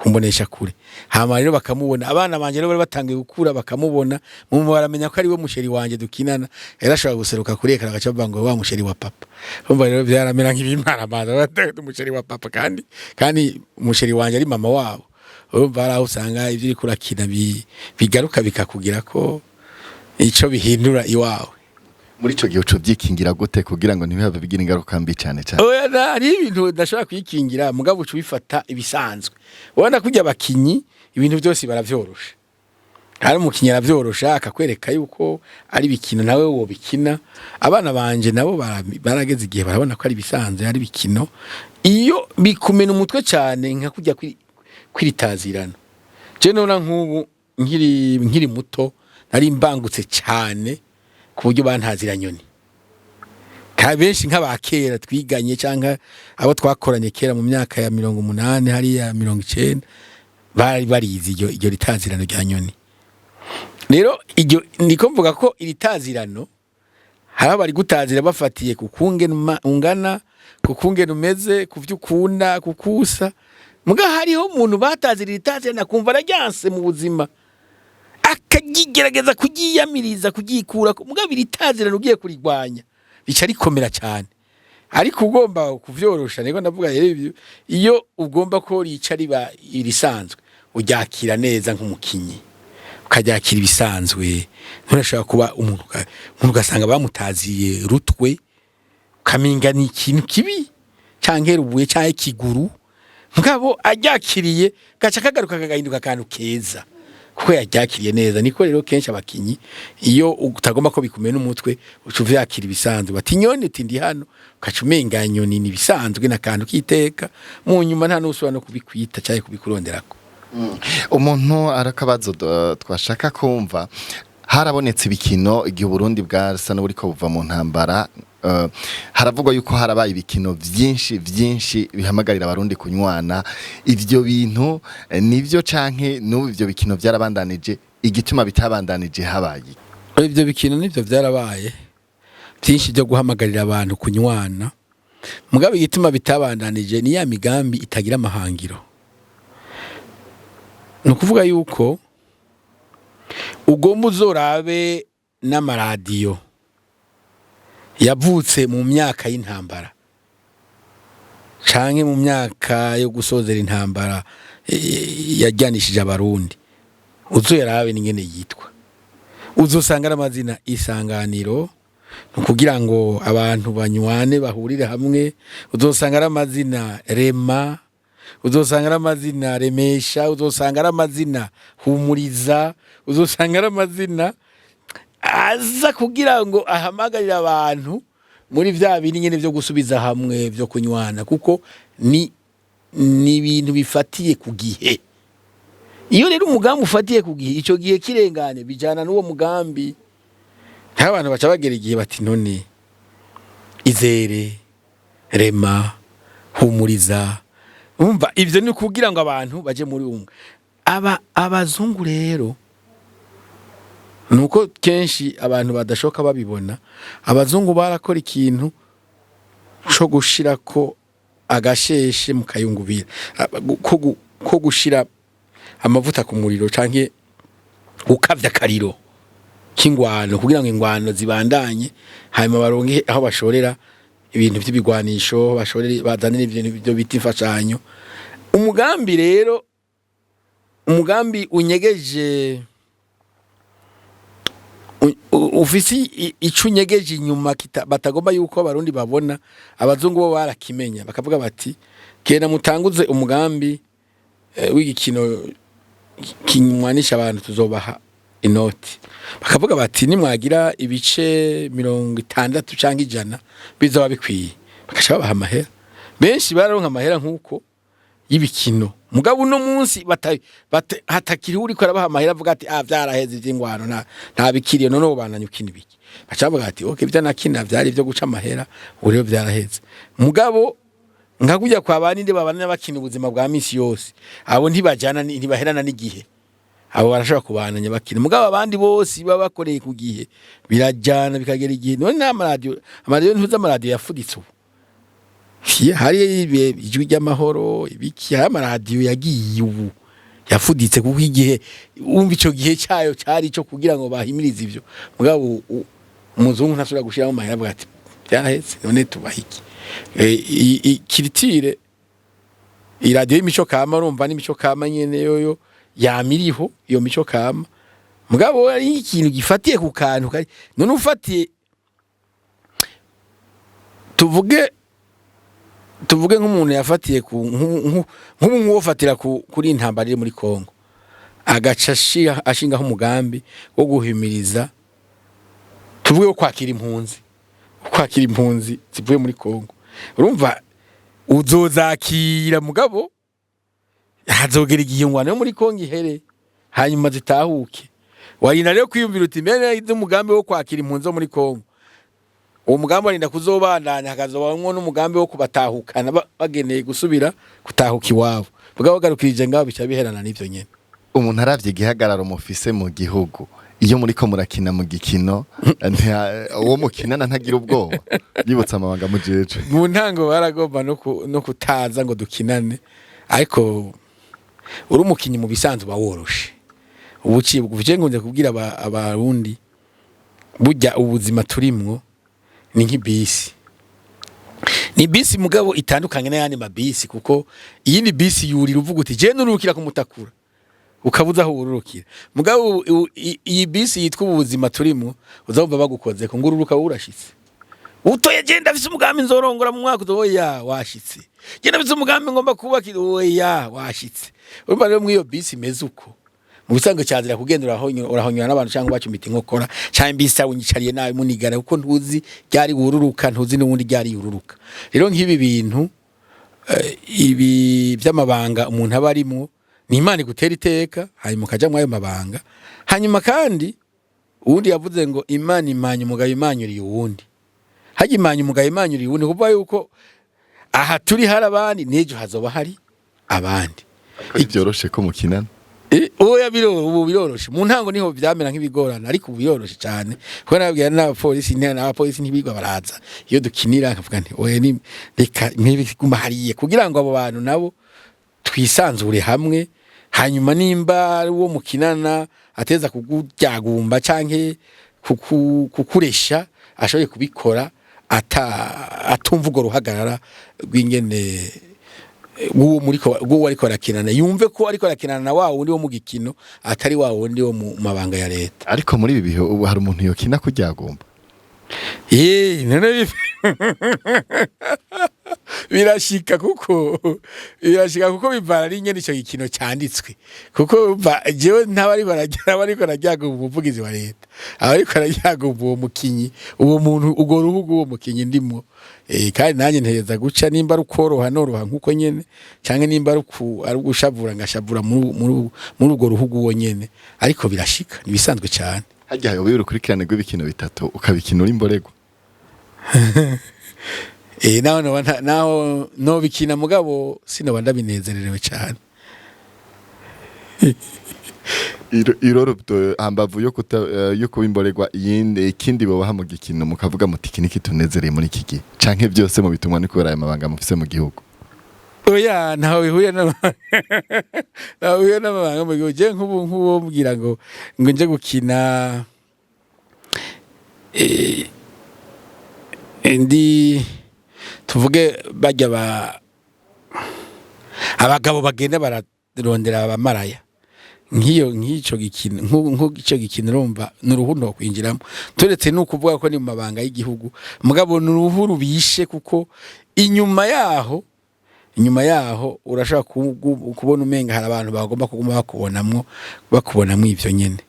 kumbonesha kure. Hama rero bakamubona, abana banje rero bari batangiye gukura, bakamubona mu baramenya ko ari we mu chérie wanje dukinana. Yari ashobora guseruka kuri écran agaca bavuga ngo wa mu chérie wa papa. Urumva rero vyaramera nk'ibimparamaza, umu chérie wa papa, kandi umu chérie wanje ari mama wabo. Urumva hari aho usanga ivyo uriko urakina bigaruka bikakugira ko ico bihindura iwawe. Muri ico gihe uco vyikingira gute kugira ngo ntibihave bigira ingaruka mbi cane cane? Oya, hari ibintu udashobora kwikingira, mugabo uca ubifata ibisanzwe. Ubona kurya abakinyi ibintu byose baravyorosha, hari umukinyi aravyorosha akakwereka yuko ari ibikino, nawe wobikina. Abana banje nabo barageze igihe barabona ko ari ibisanzwe, ari ibikino. Iyo bikumena umutwe cyane nka kujya kwiritazirana, je nona nk'ubu nkiri muto nari mbangutse cyane ku buryo bantazira nyoni. Ka benshi nk'abakera twiganye cyangwa abo twakoranye kera mu myaka ya 80 hariya 90 bari barizi iryo ritazirano rya Nyoni. Rero iryo ndiko mvuga ko iri tazirano hari abari gutazira bafatiye ku kungene ungana, ku kungene umeze, ku vyo ukunda, ku kusa. Muga hariho umuntu batazira iri tazirano akumva araryanse mu buzima, akagigerageza kuryiyamiriza, kuryikura. Muga iri tazirano ugiye kurigwanya rica rikomera cyane, ariko ugomba kuvyorosha. Niko ndavuga rero, ivyo iyo ugomba ko rica riba irisanzwe, uryakira neza nk'umukinyi, ukaryakira ibisanzwe. Nturashobora kuba umuntu ugasanga bamutaziye rutwe, ukaminga ni ikintu kibi canke rubuye canke kiguru, mugabo aryakiriye gaca kagaruka kagahinduka akantu keza kuko yaryakiriye neza. Niko rero kenshi abakinyi, iyo utagomba ko bikumena umutwe, uca uvyakira ibisanzwe, bati "Nyoni", uti "Ndi hano", ukaca umenga nyoni ni ibisanzwe n'akantu kiteka. Mu nyuma nta n'usubira no kubikwita canke kubikuronderako. Umuntu arakabazo twashaka kumva: harabonetse ibikino igihe Burundi bwasa n'uburiko buva mu ntambara, haravugwa yuko harabaye ibikino vyinshi vyinshi bihamagarira Abarundi kunywana. Ivyo bintu nivyo canke n'ubu ivyo bikino vyarabandanije? Igituma bitabandanije habaye iki? Ivyo bikino nivyo vyarabaye byinshi byo guhamagarira abantu kunywana, mugabo igituma bitabandanije ni ya migambi itagira amahangiro. Ni ukuvuga yuko ugomba uzorabe n'amaradiyo yavutse mu myaka y'intambara canke mu myaka yo gusozera intambara yajyanishije Abarundi, uzoyarabe n'ingene yitwa, uzosanga ari amazina Isanganiro, ni ukugira ngo abantu banywane, bahurire hamwe. Uzosanga ari amazina Rema, uzosanga ari amazina Remesha, uzosanga ari amazina Humuriza, uzosanga ari amazina aza kugira ngo ahamagarire abantu muri vya bindi nyene vyo gusubiza hamwe, vyo kunywana, kuko ni ibintu bifatiye ku gihe. Iyo rero umugambi ufatiye ku gihe, ico gihe kirengane, bijana n'uwo mugambi. Nk'abantu baca bagera igihe bati "None Izere, Rema, Humuriza", umva ivyo ni kugira ngo abantu baje muri umwe. Aba abazungu rero, nuko kenshi abantu badashoka babibona, abazungu barakora ikintu co gushirako agasheshe mu kayungubira, ko gushira amavuta ku muriro canke gukavya akariro k'ingwano kugira ngo ingwano zibandanye, hanyuma baronke aho bashorera ibintu vy'ibigwanisho, bashorere bazanire ibintu byo bita imfashanyo. Umugambi rero, umugambi unyegeje, ufise ico unyegeje inyuma batagomba yuko Abarundi babona, abazungu bo barakimenya, bakavuga bati "Genda mutanguze umugambi w'igikino kinywanisha abantu, tuzobaha inoti." Bakavuga bati "Nimwagira ibice 60 canke 100 bizoba bikwiye." Bakaca babaha amahera. Benshi bararonka amahera nk'uko y'ibikino. Mugabo uno munsi hatakiriho uriko arabaha amahera, avuga ati "Ah, vyaraheze ivy'ingwano, nta bikiriye, none wobananye ukina ibiki?" Baca bavuga ati "Okay, ivyo nakina vyari ivyo guca amahera, ubu rero vyaraheze." Mugabo nka kurya kwa baninde babana bakina ubuzima bwa misi yose, abo ntibajana ntibaherana n'igihe, abo barashobora kubananya bakina. Mugabo abandi bose baba bakoreye ku gihe, birajana bikagera igihe. None n'amaradiyo, amaradiyo, ntuzi amaradiyo yafuditse ubu? Hari Ijwi ry'Amahoro, ibiki, hari amaradiyo yagiye ubu yafuditse, kuko igihe wumva ico gihe cyayo cyari ico kugira ngo bahimirize ivyo. Mugabo umuzungu ntasubira gushiramo amahera, avuga ati "Byarahetse, none tubaha iki?" Kiritire iradiyo y'imico kama, urumva n'imico kama nyene yoyo yamiriho iyo mico kama. Mugabo ari ikintu gifatiye ku kantu kari none ufatiye, tuvuge nk'umuntu yafatiye ku nk'ubu nk'uwofatira kuri intambara iri muri Kongo, agaca ashingaho umugambi wo guhimiriza, tuvuge wo kwakira impunzi zivuye muri Kongo, urumva uzozakira, mugabo hazogera igihe ingwano yo muri Kongo ihere, hanyuma zitahuke. Warinda rero kwiyumvira uti mbere umugambi wo kwakira impunzi zo muri Kongo. Uwo mugambi warinda kuzobandanya, hakazobamwo n'umugambi wo kubatahukana bageneye gusubira gutahuka iwabo. Mugabo bagarukirije ngaho, bica biherana n'ivyo nyene. Umuntu aravye igihagararo mufise mu gihugu, iyo muriko murakina mu gikino, uwo mukinana ntagira ubwoba yibutsa amabanga mujeje? Mu ntango baragomba no kutaza ngo dukinane, ariko uri umukinyi mu bisanzwe uba woroshe, ubuciye bugufi. Nkunze kubwira abarundi, burya ubuzima turimwo ni nk'ibisi, ni bisi mugabo itandukanye n'ayandi mabisi, kuko iyindi bisi yurira uvuga uti: "Je nurukira kumutakura", ukabuza aho wururukira. Mugabo iyi bisi yitwa ubuzima turimo, uzumva bagukoze ko ngururuka urashitse. Utoye: "Je ndafise umugambi nzorongora mu mwaka", oya, washitse. "Je ndafise umugambi ngomba kubaka", oya, washitse. Urumva rero muri iyo bisi imeze uko, mu bisanzwe cyazira kugenda urahonyura n'abantu cyangwa bacumita inkokora, cyangwa imbisa unyicariye nabi munigana, kuko ntuzi ryari wururuka, ntuzi n'ubundi ryari yururuka. Rero nk'ibi bintu ibi by'amabanga umuntu aba arimo, ni Imana igutera iteka, hanyuma ukaja muri ayo mabanga. Hanyuma kandi uwundi yavuze ngo: "Imana imanya umugabo imanyuriye uwundi." Hajya imanya umugabo imanyuriye uwundi, kuvuga yuko aha turi hari abandi, n'ejo hazoba hari abandi. Ko byoroshe ko mukinana? Oya, ubu biroroshe. Mu ntango niho vyamera nk'ibigorana, ariko ubu biroroshe cyane, kuko nababwira n'abapolisi, n'abapolisi ntibigwa baraza iyo dukinira, nkavuga nti: "Oya, ni reka ntibiguma hariya", kugira ngo abo bantu nabo twisanzure hamwe. Hanyuma nimba ari uwo mukinana ateza kukuryagumba canke kukuresha, ashoboye kubikora atumva urwo ruhagarara rw'ingene rw'uwo muriko, rw'uwo ariko arakinana, yumve ko ariko arakinana na wa wundi wo mu gikino, atari wa wundi wo mu mabanga ya leta. Ariko muri ibi bihe ubu hari umuntu yokina kuryagumba? None birashika, kuko birashika, kuko bivana n'ingene ico gikino canditswe. Kuko jewe ntaba ariko arajya, aba ariko arajyaga umuvugizi wa leta, aba ariko arajyaga uwo mukinyi, uwo muntu, urwo ruhu rw'uwo mukinyi ndimo. Kandi nanjye ntegereza guca, nimba ari ukoroha noroha nkuko nyene, canke nimba ari ugushavura ngashavura muri urwo ruhu rw'uwo nyene. Ariko birashika, ni ibisanzwe cane. Harya hayoboye urukurikirane rw'ibikino bitatu, ukabikina uri imborerwa? Naho noba naho nobikina, mugabo sinoba ndabinezererewe cyane. Iroro hambavu yo kuba imborerwa, iyindi ikindi bobaha mu gikino mukavuga muti: "Iki niki tunezereye muri iki gihe", canke byose mu bitumwa ni kubera aya mabanga mufise mu gihugu? Oya, ntaho bihuriye n'amabanga mu gihugu. Je nk'ubu nk'uwo mbwira ngo nje gukina ndi, tuvuge bajya ba abagabo bagenda bararondera abamaraya, nk'iyo nk'ico gikino, nk'ico gikino, urumva ni uruhu ntokwinjiramo, turetse n'ukuvuga ko ni mu mabanga y'igihugu. Mugabo ni uruhu rubishe, kuko inyuma yaho urashobora kubona umenga hari abantu bagomba kuguma bakubonamwo ivyo nyene.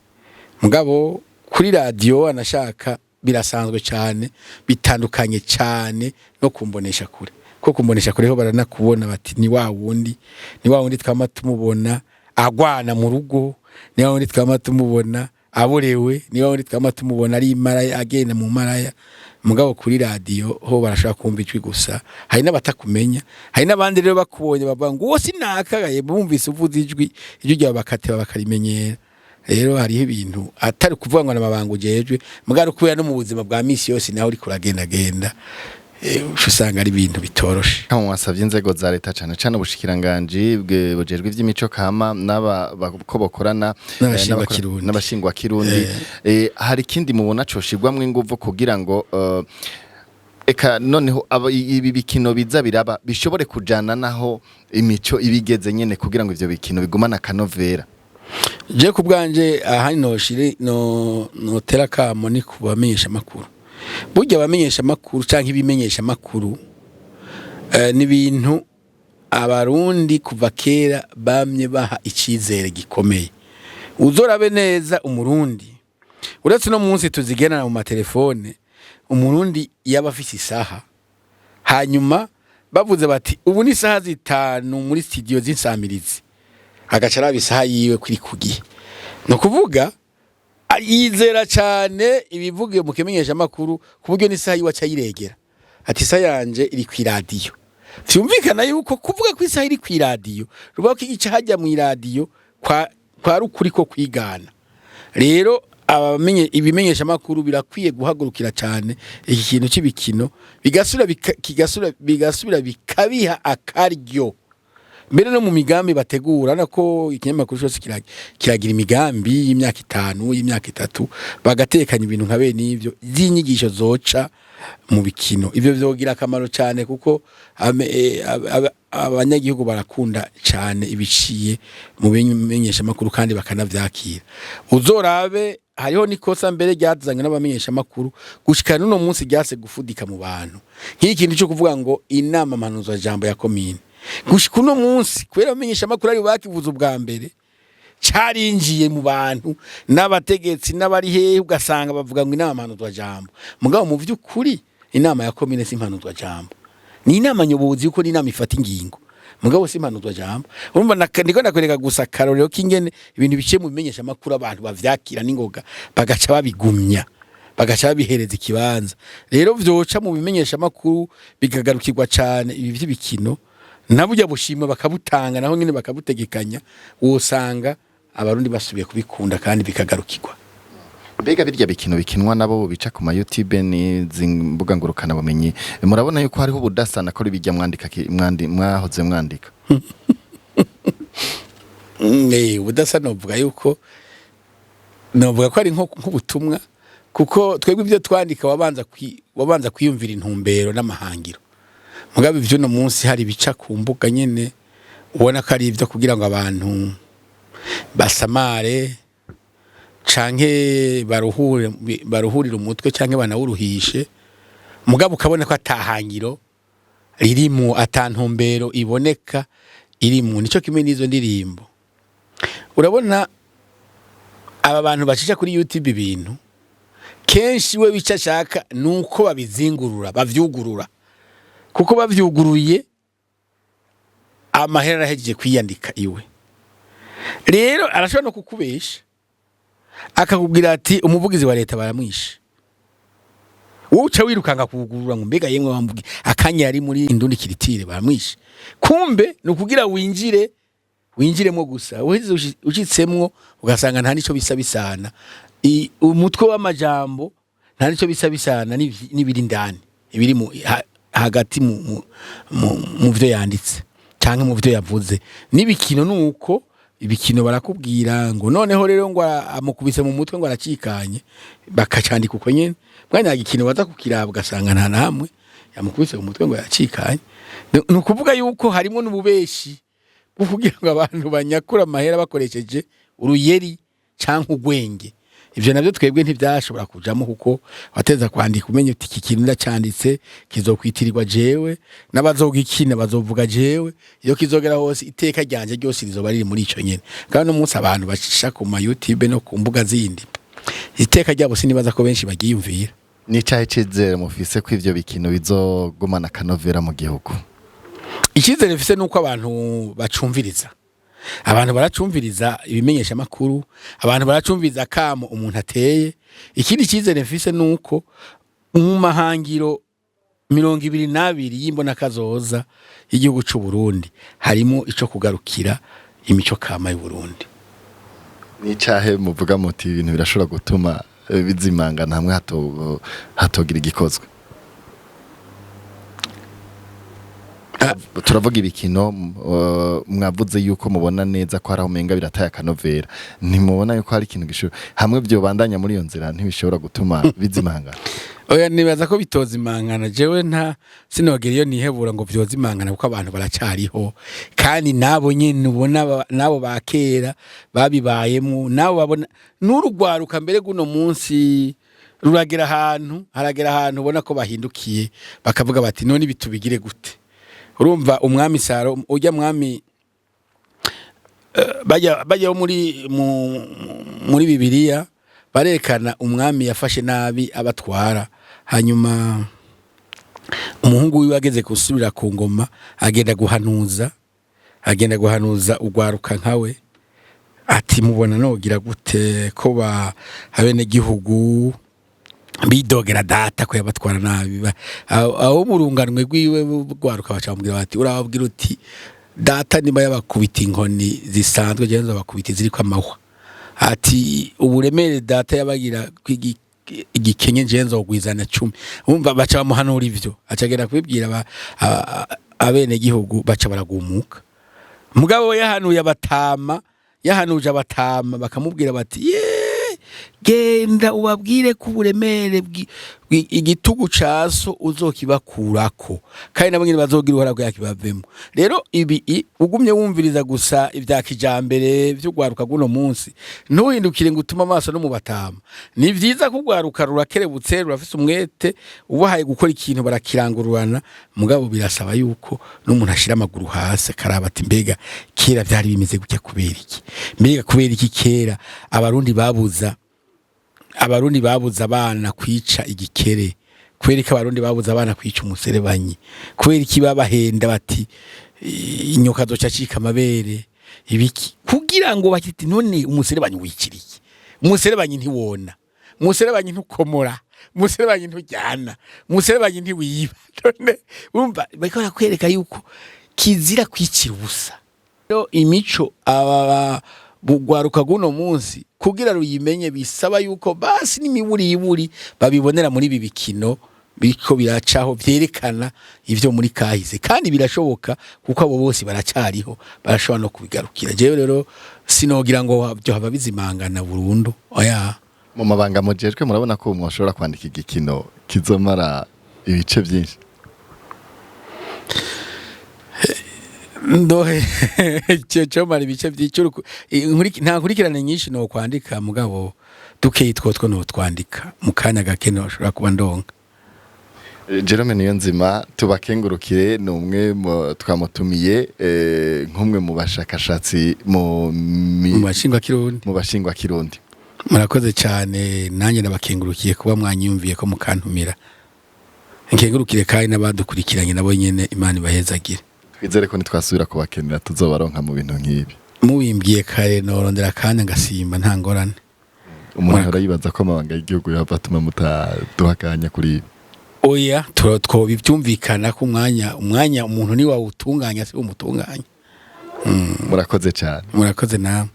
Mugabo kuri radiyo anashaka birasanzwe cyane, bitandukanye cyane no kumbonesha kure, ko kumbonesha kure ho baranakubona bati: "Ni wa wundi, ni wa wundi twama tumubona agwana mu rugo, ni wa wundi twama tumubona aborewe, ni wa wundi twama tumubona ari maraya, agenda mu maraya." Mugabo kuri radiyo ho barashobora kumva ijwi gusa, hari n'abatakumenya, hari n'abandi rero bakubonye bavuga ngo: "Uwo sinakagaye." Bumvise uvuze ijwi ryawe, bakateba bakarimenyera. Rero hariho ibintu atari kuvuga ngo namabanga ujejwe, mugabo kubera no mu buzima bwa misi yose naho uriko uragendagenda, uca usanga ari ibintu bitoroshe. Kama wasavye inzego za leta, cane cane ubushikiranganji bujejwe ivy'imico kama n'aba ko bokorana N'abashingwakirundi. N'abashingwakirundi. Hari ikindi mubona coshirwamwo inguvu kugira ngo eka noneho ibi bikino biza biraba bishobore kujana naho imico ibigeze nyene, kugira ngo ivyo bikino bigumane akanovera? Je ku bwanje, ahandi noshire no notera kamo ni ku bamenyesha makuru. Burya abamenyesha makuru canke ibimenyesha makuru ni ibintu abarundi kuva kera bamye baha icizere gikomeye. Uzorabe neza umurundi, uretse no munsi tuzigenana mu matelefone, umurundi yaba afise isaha, hanyuma bavuze bati: "Ubu ni isaha 5 muri studio z'insamirizi", agaca araba isaha yiwe kuri ku gihe. Ni ukuvuga Yizera cyane ibivugiye mu kimenyesha makuru ku buryo n'isaha yiwe aca ayiregera, ati: "Isaha yanje iri ku iradiyo." Vyumvikana yuko kuvuga ko isaha iri ku iradiyo, ruvuga ko igice hajya mu iradiyo kwa rukuri ko kwigana. Rero abamenye ibimenyesha makuru birakwiye guhagurukira cyane iki kintu cy'ibikino, bigasubira kigasubira bikabiha akaryo, mbere no mu migambi bategura, nako ikinyamakuru cyose kiragira imigambi y'imyaka 5, y'imyaka 3, bagatekanya ibintu nka bene ivyo by'inyigisho zoca mu bikino. Ivyo vyogira akamaro cyane, kuko abanyagihugu barakunda cyane ibiciye mu bimenyesha makuru kandi bakanavyakira. Uzorabe, hariho n'ikosa mbere ryazanywe n'abamenyesha makuru gushika n'uno munsi ryase gufudika mu bantu, nk'ikintu cyo kuvuga ngo inama mpanuzwa jambo ya komine. Gushika uno munsi, kubera abamenyesha makuru ari bakivuze ubwa mbere, carinjiye mu bantu n'abategetsi n'abari hehe, ugasanga bavuga ngo inama mpanuzwa jambo. Mugabo mu vy'ukuri inama ya komine si mpanuzwa jambo, ni inama nyobozi, yuko ni inama ifata ingingo, mugabo si mpanuzwa jambo. Urumva ndiko ndakwereka gusa akarorero k'ingene ibintu biciye mu bimenyesha makuru abantu bavyakira n'ingoga, bagaca babigumya, bagaca babihereza ikibanza. Rero vyoca mu bimenyesha makuru bikagarukirwa cane ibi vy'ibikino, na burya bushimwe bakabutanga, naho nyene bakabutegekanya, wosanga Abarundi basubiye kubikunda kandi bikagarukirwa. Mbega birya bikino bikinwa nabo bica ku ma YouTube n'izi mbuga ngurukana bumenyi, murabona yuko hariho ubudasa kuri bijya mwandika mwahoze mwandika? Ubudasa novuga yuko novuga ko ari nk'ubutumwa, kuko twebwe ibyo twandika wabanza kwiyumvira intumbero n'amahangiro. Mugabo ivy'uno munsi hari bica ku mbuga nyene, ubona ko ari ivyo kugira ngo abantu basamare canke baruhure, baruhurire umutwe canke banawuruhishe, mugabo ukabona ko atahangiro ririmo, atantumbero iboneka irimo. Nico kimwe n'izo ndirimbo. Urabona aba bantu bacisha kuri YouTube ibintu, kenshi we bica ashaka nuko babizingurura, bavyugurura, kuko bavyuguruye amahera arahejeje kwiyandika iwe. Rero arashobora no kukubesha, akakubwira ati: "Umuvugizi wa leta baramwishe." Wowe uca wirukanga kuwugurura ngo: "Mbega yemwe, wamvuge akanya yari muri Indundi Kiritire, baramwishe." Kumbe ni ukugira winjire, winjiremo gusa. Uheze ushitsemwo ugasanga nta nico bisa bisana, umutwe w'amajambo nta nico bisa bisana n'ibiri indani, ibiri mu hagati mu vyo yanditse canke mu vyo yavuze. N'ibikino nuko, ibikino barakubwira ngo noneho rero ngo amukubise mu mutwe ngo aracikanye, bakacandika uko nyene. Mwanya gikino baza kukiraba, ugasanga nta namwe yamukubise mu mutwe ngo yacikanye. Ni ukuvuga yuko harimo n'ububeshi bwo kugira ngo abantu banyakura amahera bakoresheje uruyeri canke urwenge. Ivyo navyo twebwe ntivyashobora kujamo, kuko wateza kwandika umenye uti: "Iki kintu ndacanditse, kizokwitirirwa jewe, n'abazogikina bazovuga jewe, iyo kizogera hose iteka ryanje ryose rizoba riri muri ico nyene." Kandi no munsi abantu bacisha ku ma YouTube no ku mbuga zindi, iteka ryabo sinibaza ko benshi bagiyumvira. N'icahe cizere mufise ko ivyo bikino bizogumana akanovera mu gihugu? Icyizere mfise nuko abantu bacumviriza, abantu baracumviriza ibimenyesha makuru, abantu baracumviriza kamo umuntu ateye. Ikindi cyizere mfise nuko mu mahangiro 22 y'imbonakazoza y'igihugu c'u Burundi harimo ico kugarukira imico kama y'u Burundi. N'icahe muvuga muti ibintu birashobora gutuma bizimangana hamwe hatogira igikozwe? Turavuga ibikino, mwavuze yuko mubona neza ko hari aho umenga birataye akanovera. Ntimubona yuko hari ikintu gishobora, hamwe vyobandanya muri iyo nzira, ntibishobora gutuma bizimangana? Oya, nibaza ko bitozimangana. Jewe nta sinogera iyo nihebura ngo vyozimangana, kuko abantu baracariho, kandi nabo nyene ubona nabo ba kera babibayemo, nabo babona n'urugwaruka mbere guno munsi ruragera ahantu, haragera ahantu ubona ko bahindukiye, bakavuga bati: "None ibi tubigire gute?" Urumva umwami Saro, ujya mwami bajya bo muri Bibiliya, barekana umwami yafashe nabi abatwara, hanyuma umuhungu wiwe ageze gusubira ku ngoma agenda guhanuza ugwaruka nkawe. Ati mubona nogira gute ko ba abenegihugu bidogera data ko yabatwara nabi? Aho mu runganwe rwiwe rwaruka baca bamubwira bati urababwira uti data niba yabakubita inkoni zisanzwe, jewe nzobakubita iziriko amahwa. Ati uburemere data yabagira igikenye, jewe nzogwizana 10. Umva, baca bamuhanura ivyo, acagenda kubibwira abenegihugu, baca baragumuka. Mugabo we yahanuye abatama, yahanuje abatama, bakamubwira bati ye genda ubabwire ko uburemere igitugu caso uzokibakurako, kandi nabo nyene bazogira uruhara kugira kibavemo. Rero ibi ugumye wumviriza gusa ibya kijambere vy'ugwaruka guno munsi, ntuhindukire ngo utume amaso no mu batama. Ni vyiza ko ugwaruka rurakerebutse, rurafise umwete, ubahaye gukora ikintu barakirangururana. Mugabo birasaba yuko n'umuntu ashira amaguru hasi akaraba ati mbega kera vyari bimeze gutya kubera iki? Mbega kubera iki kera abarundi babuza abana kwica igikere? Kubera ko abarundi babuza abana kwica umuserebanyi? Kubera iki babahenda bati inyoka zoca acika amabere ibiki, kugira ngo bakiti none umuserebanyi wiciriye? Umuserebanyi ntiwona, umuserebanyi ntukomora, umuserebanyi ntujyana, umuserebanyi ntiwiba. None urumva bariko barakwereka yuko kizira kwicira ubusa. Rero imico aba bugwaruka guno munsi kugira ruyimenye bisaba yuko basi n'imiburiburi babibonera muri ibi bikino biriko biracaho vyerekana ivyo muri kahise. Kandi birashoboka, kuko abo bose baracariho, barashobora no kubigarukira. Jewe rero sinogira ngo byo haba bizimangana burundu, oya. Mu mabanga mujejwe, murabona ko mwashobora kwandika igikino kizomara ibice byinshi? Ndohe icyo cyo mara ibice by'icyo nta nkurikirane nyinshi no kwandika, mugabo dukeyi twotwo no twandika mu kanya gake noshobora kuba ndonka. Jerome Niyonzima, tubakengurukire. Ni umwe twamutumiye nk'umwe mu bashakashatsi mu mu bashingwa kirundi. Mu bashingwa kirundi. Murakoze cyane, nanjye ndabakengurukiye kuba mwanyumviye ko mukantumira. Nkengurukire kandi n'abadukurikiranye nabo nyene, Imana ibahezagire. Twizere ko nitwasubira kubakenera tuzobaronka mu bintu nk'ibi. Mubimbwiye kare norondera akanya ngasimba, nta ngorane. Umuntu ahora yibaza ko amabanga y'igihugu yava atuma mutaduha akanya kuri ibi. Oya, twobibyumvikana ko umwanya umuntu ni wawutunganya si umutunganya. Murakoze cyane. Murakoze namwe.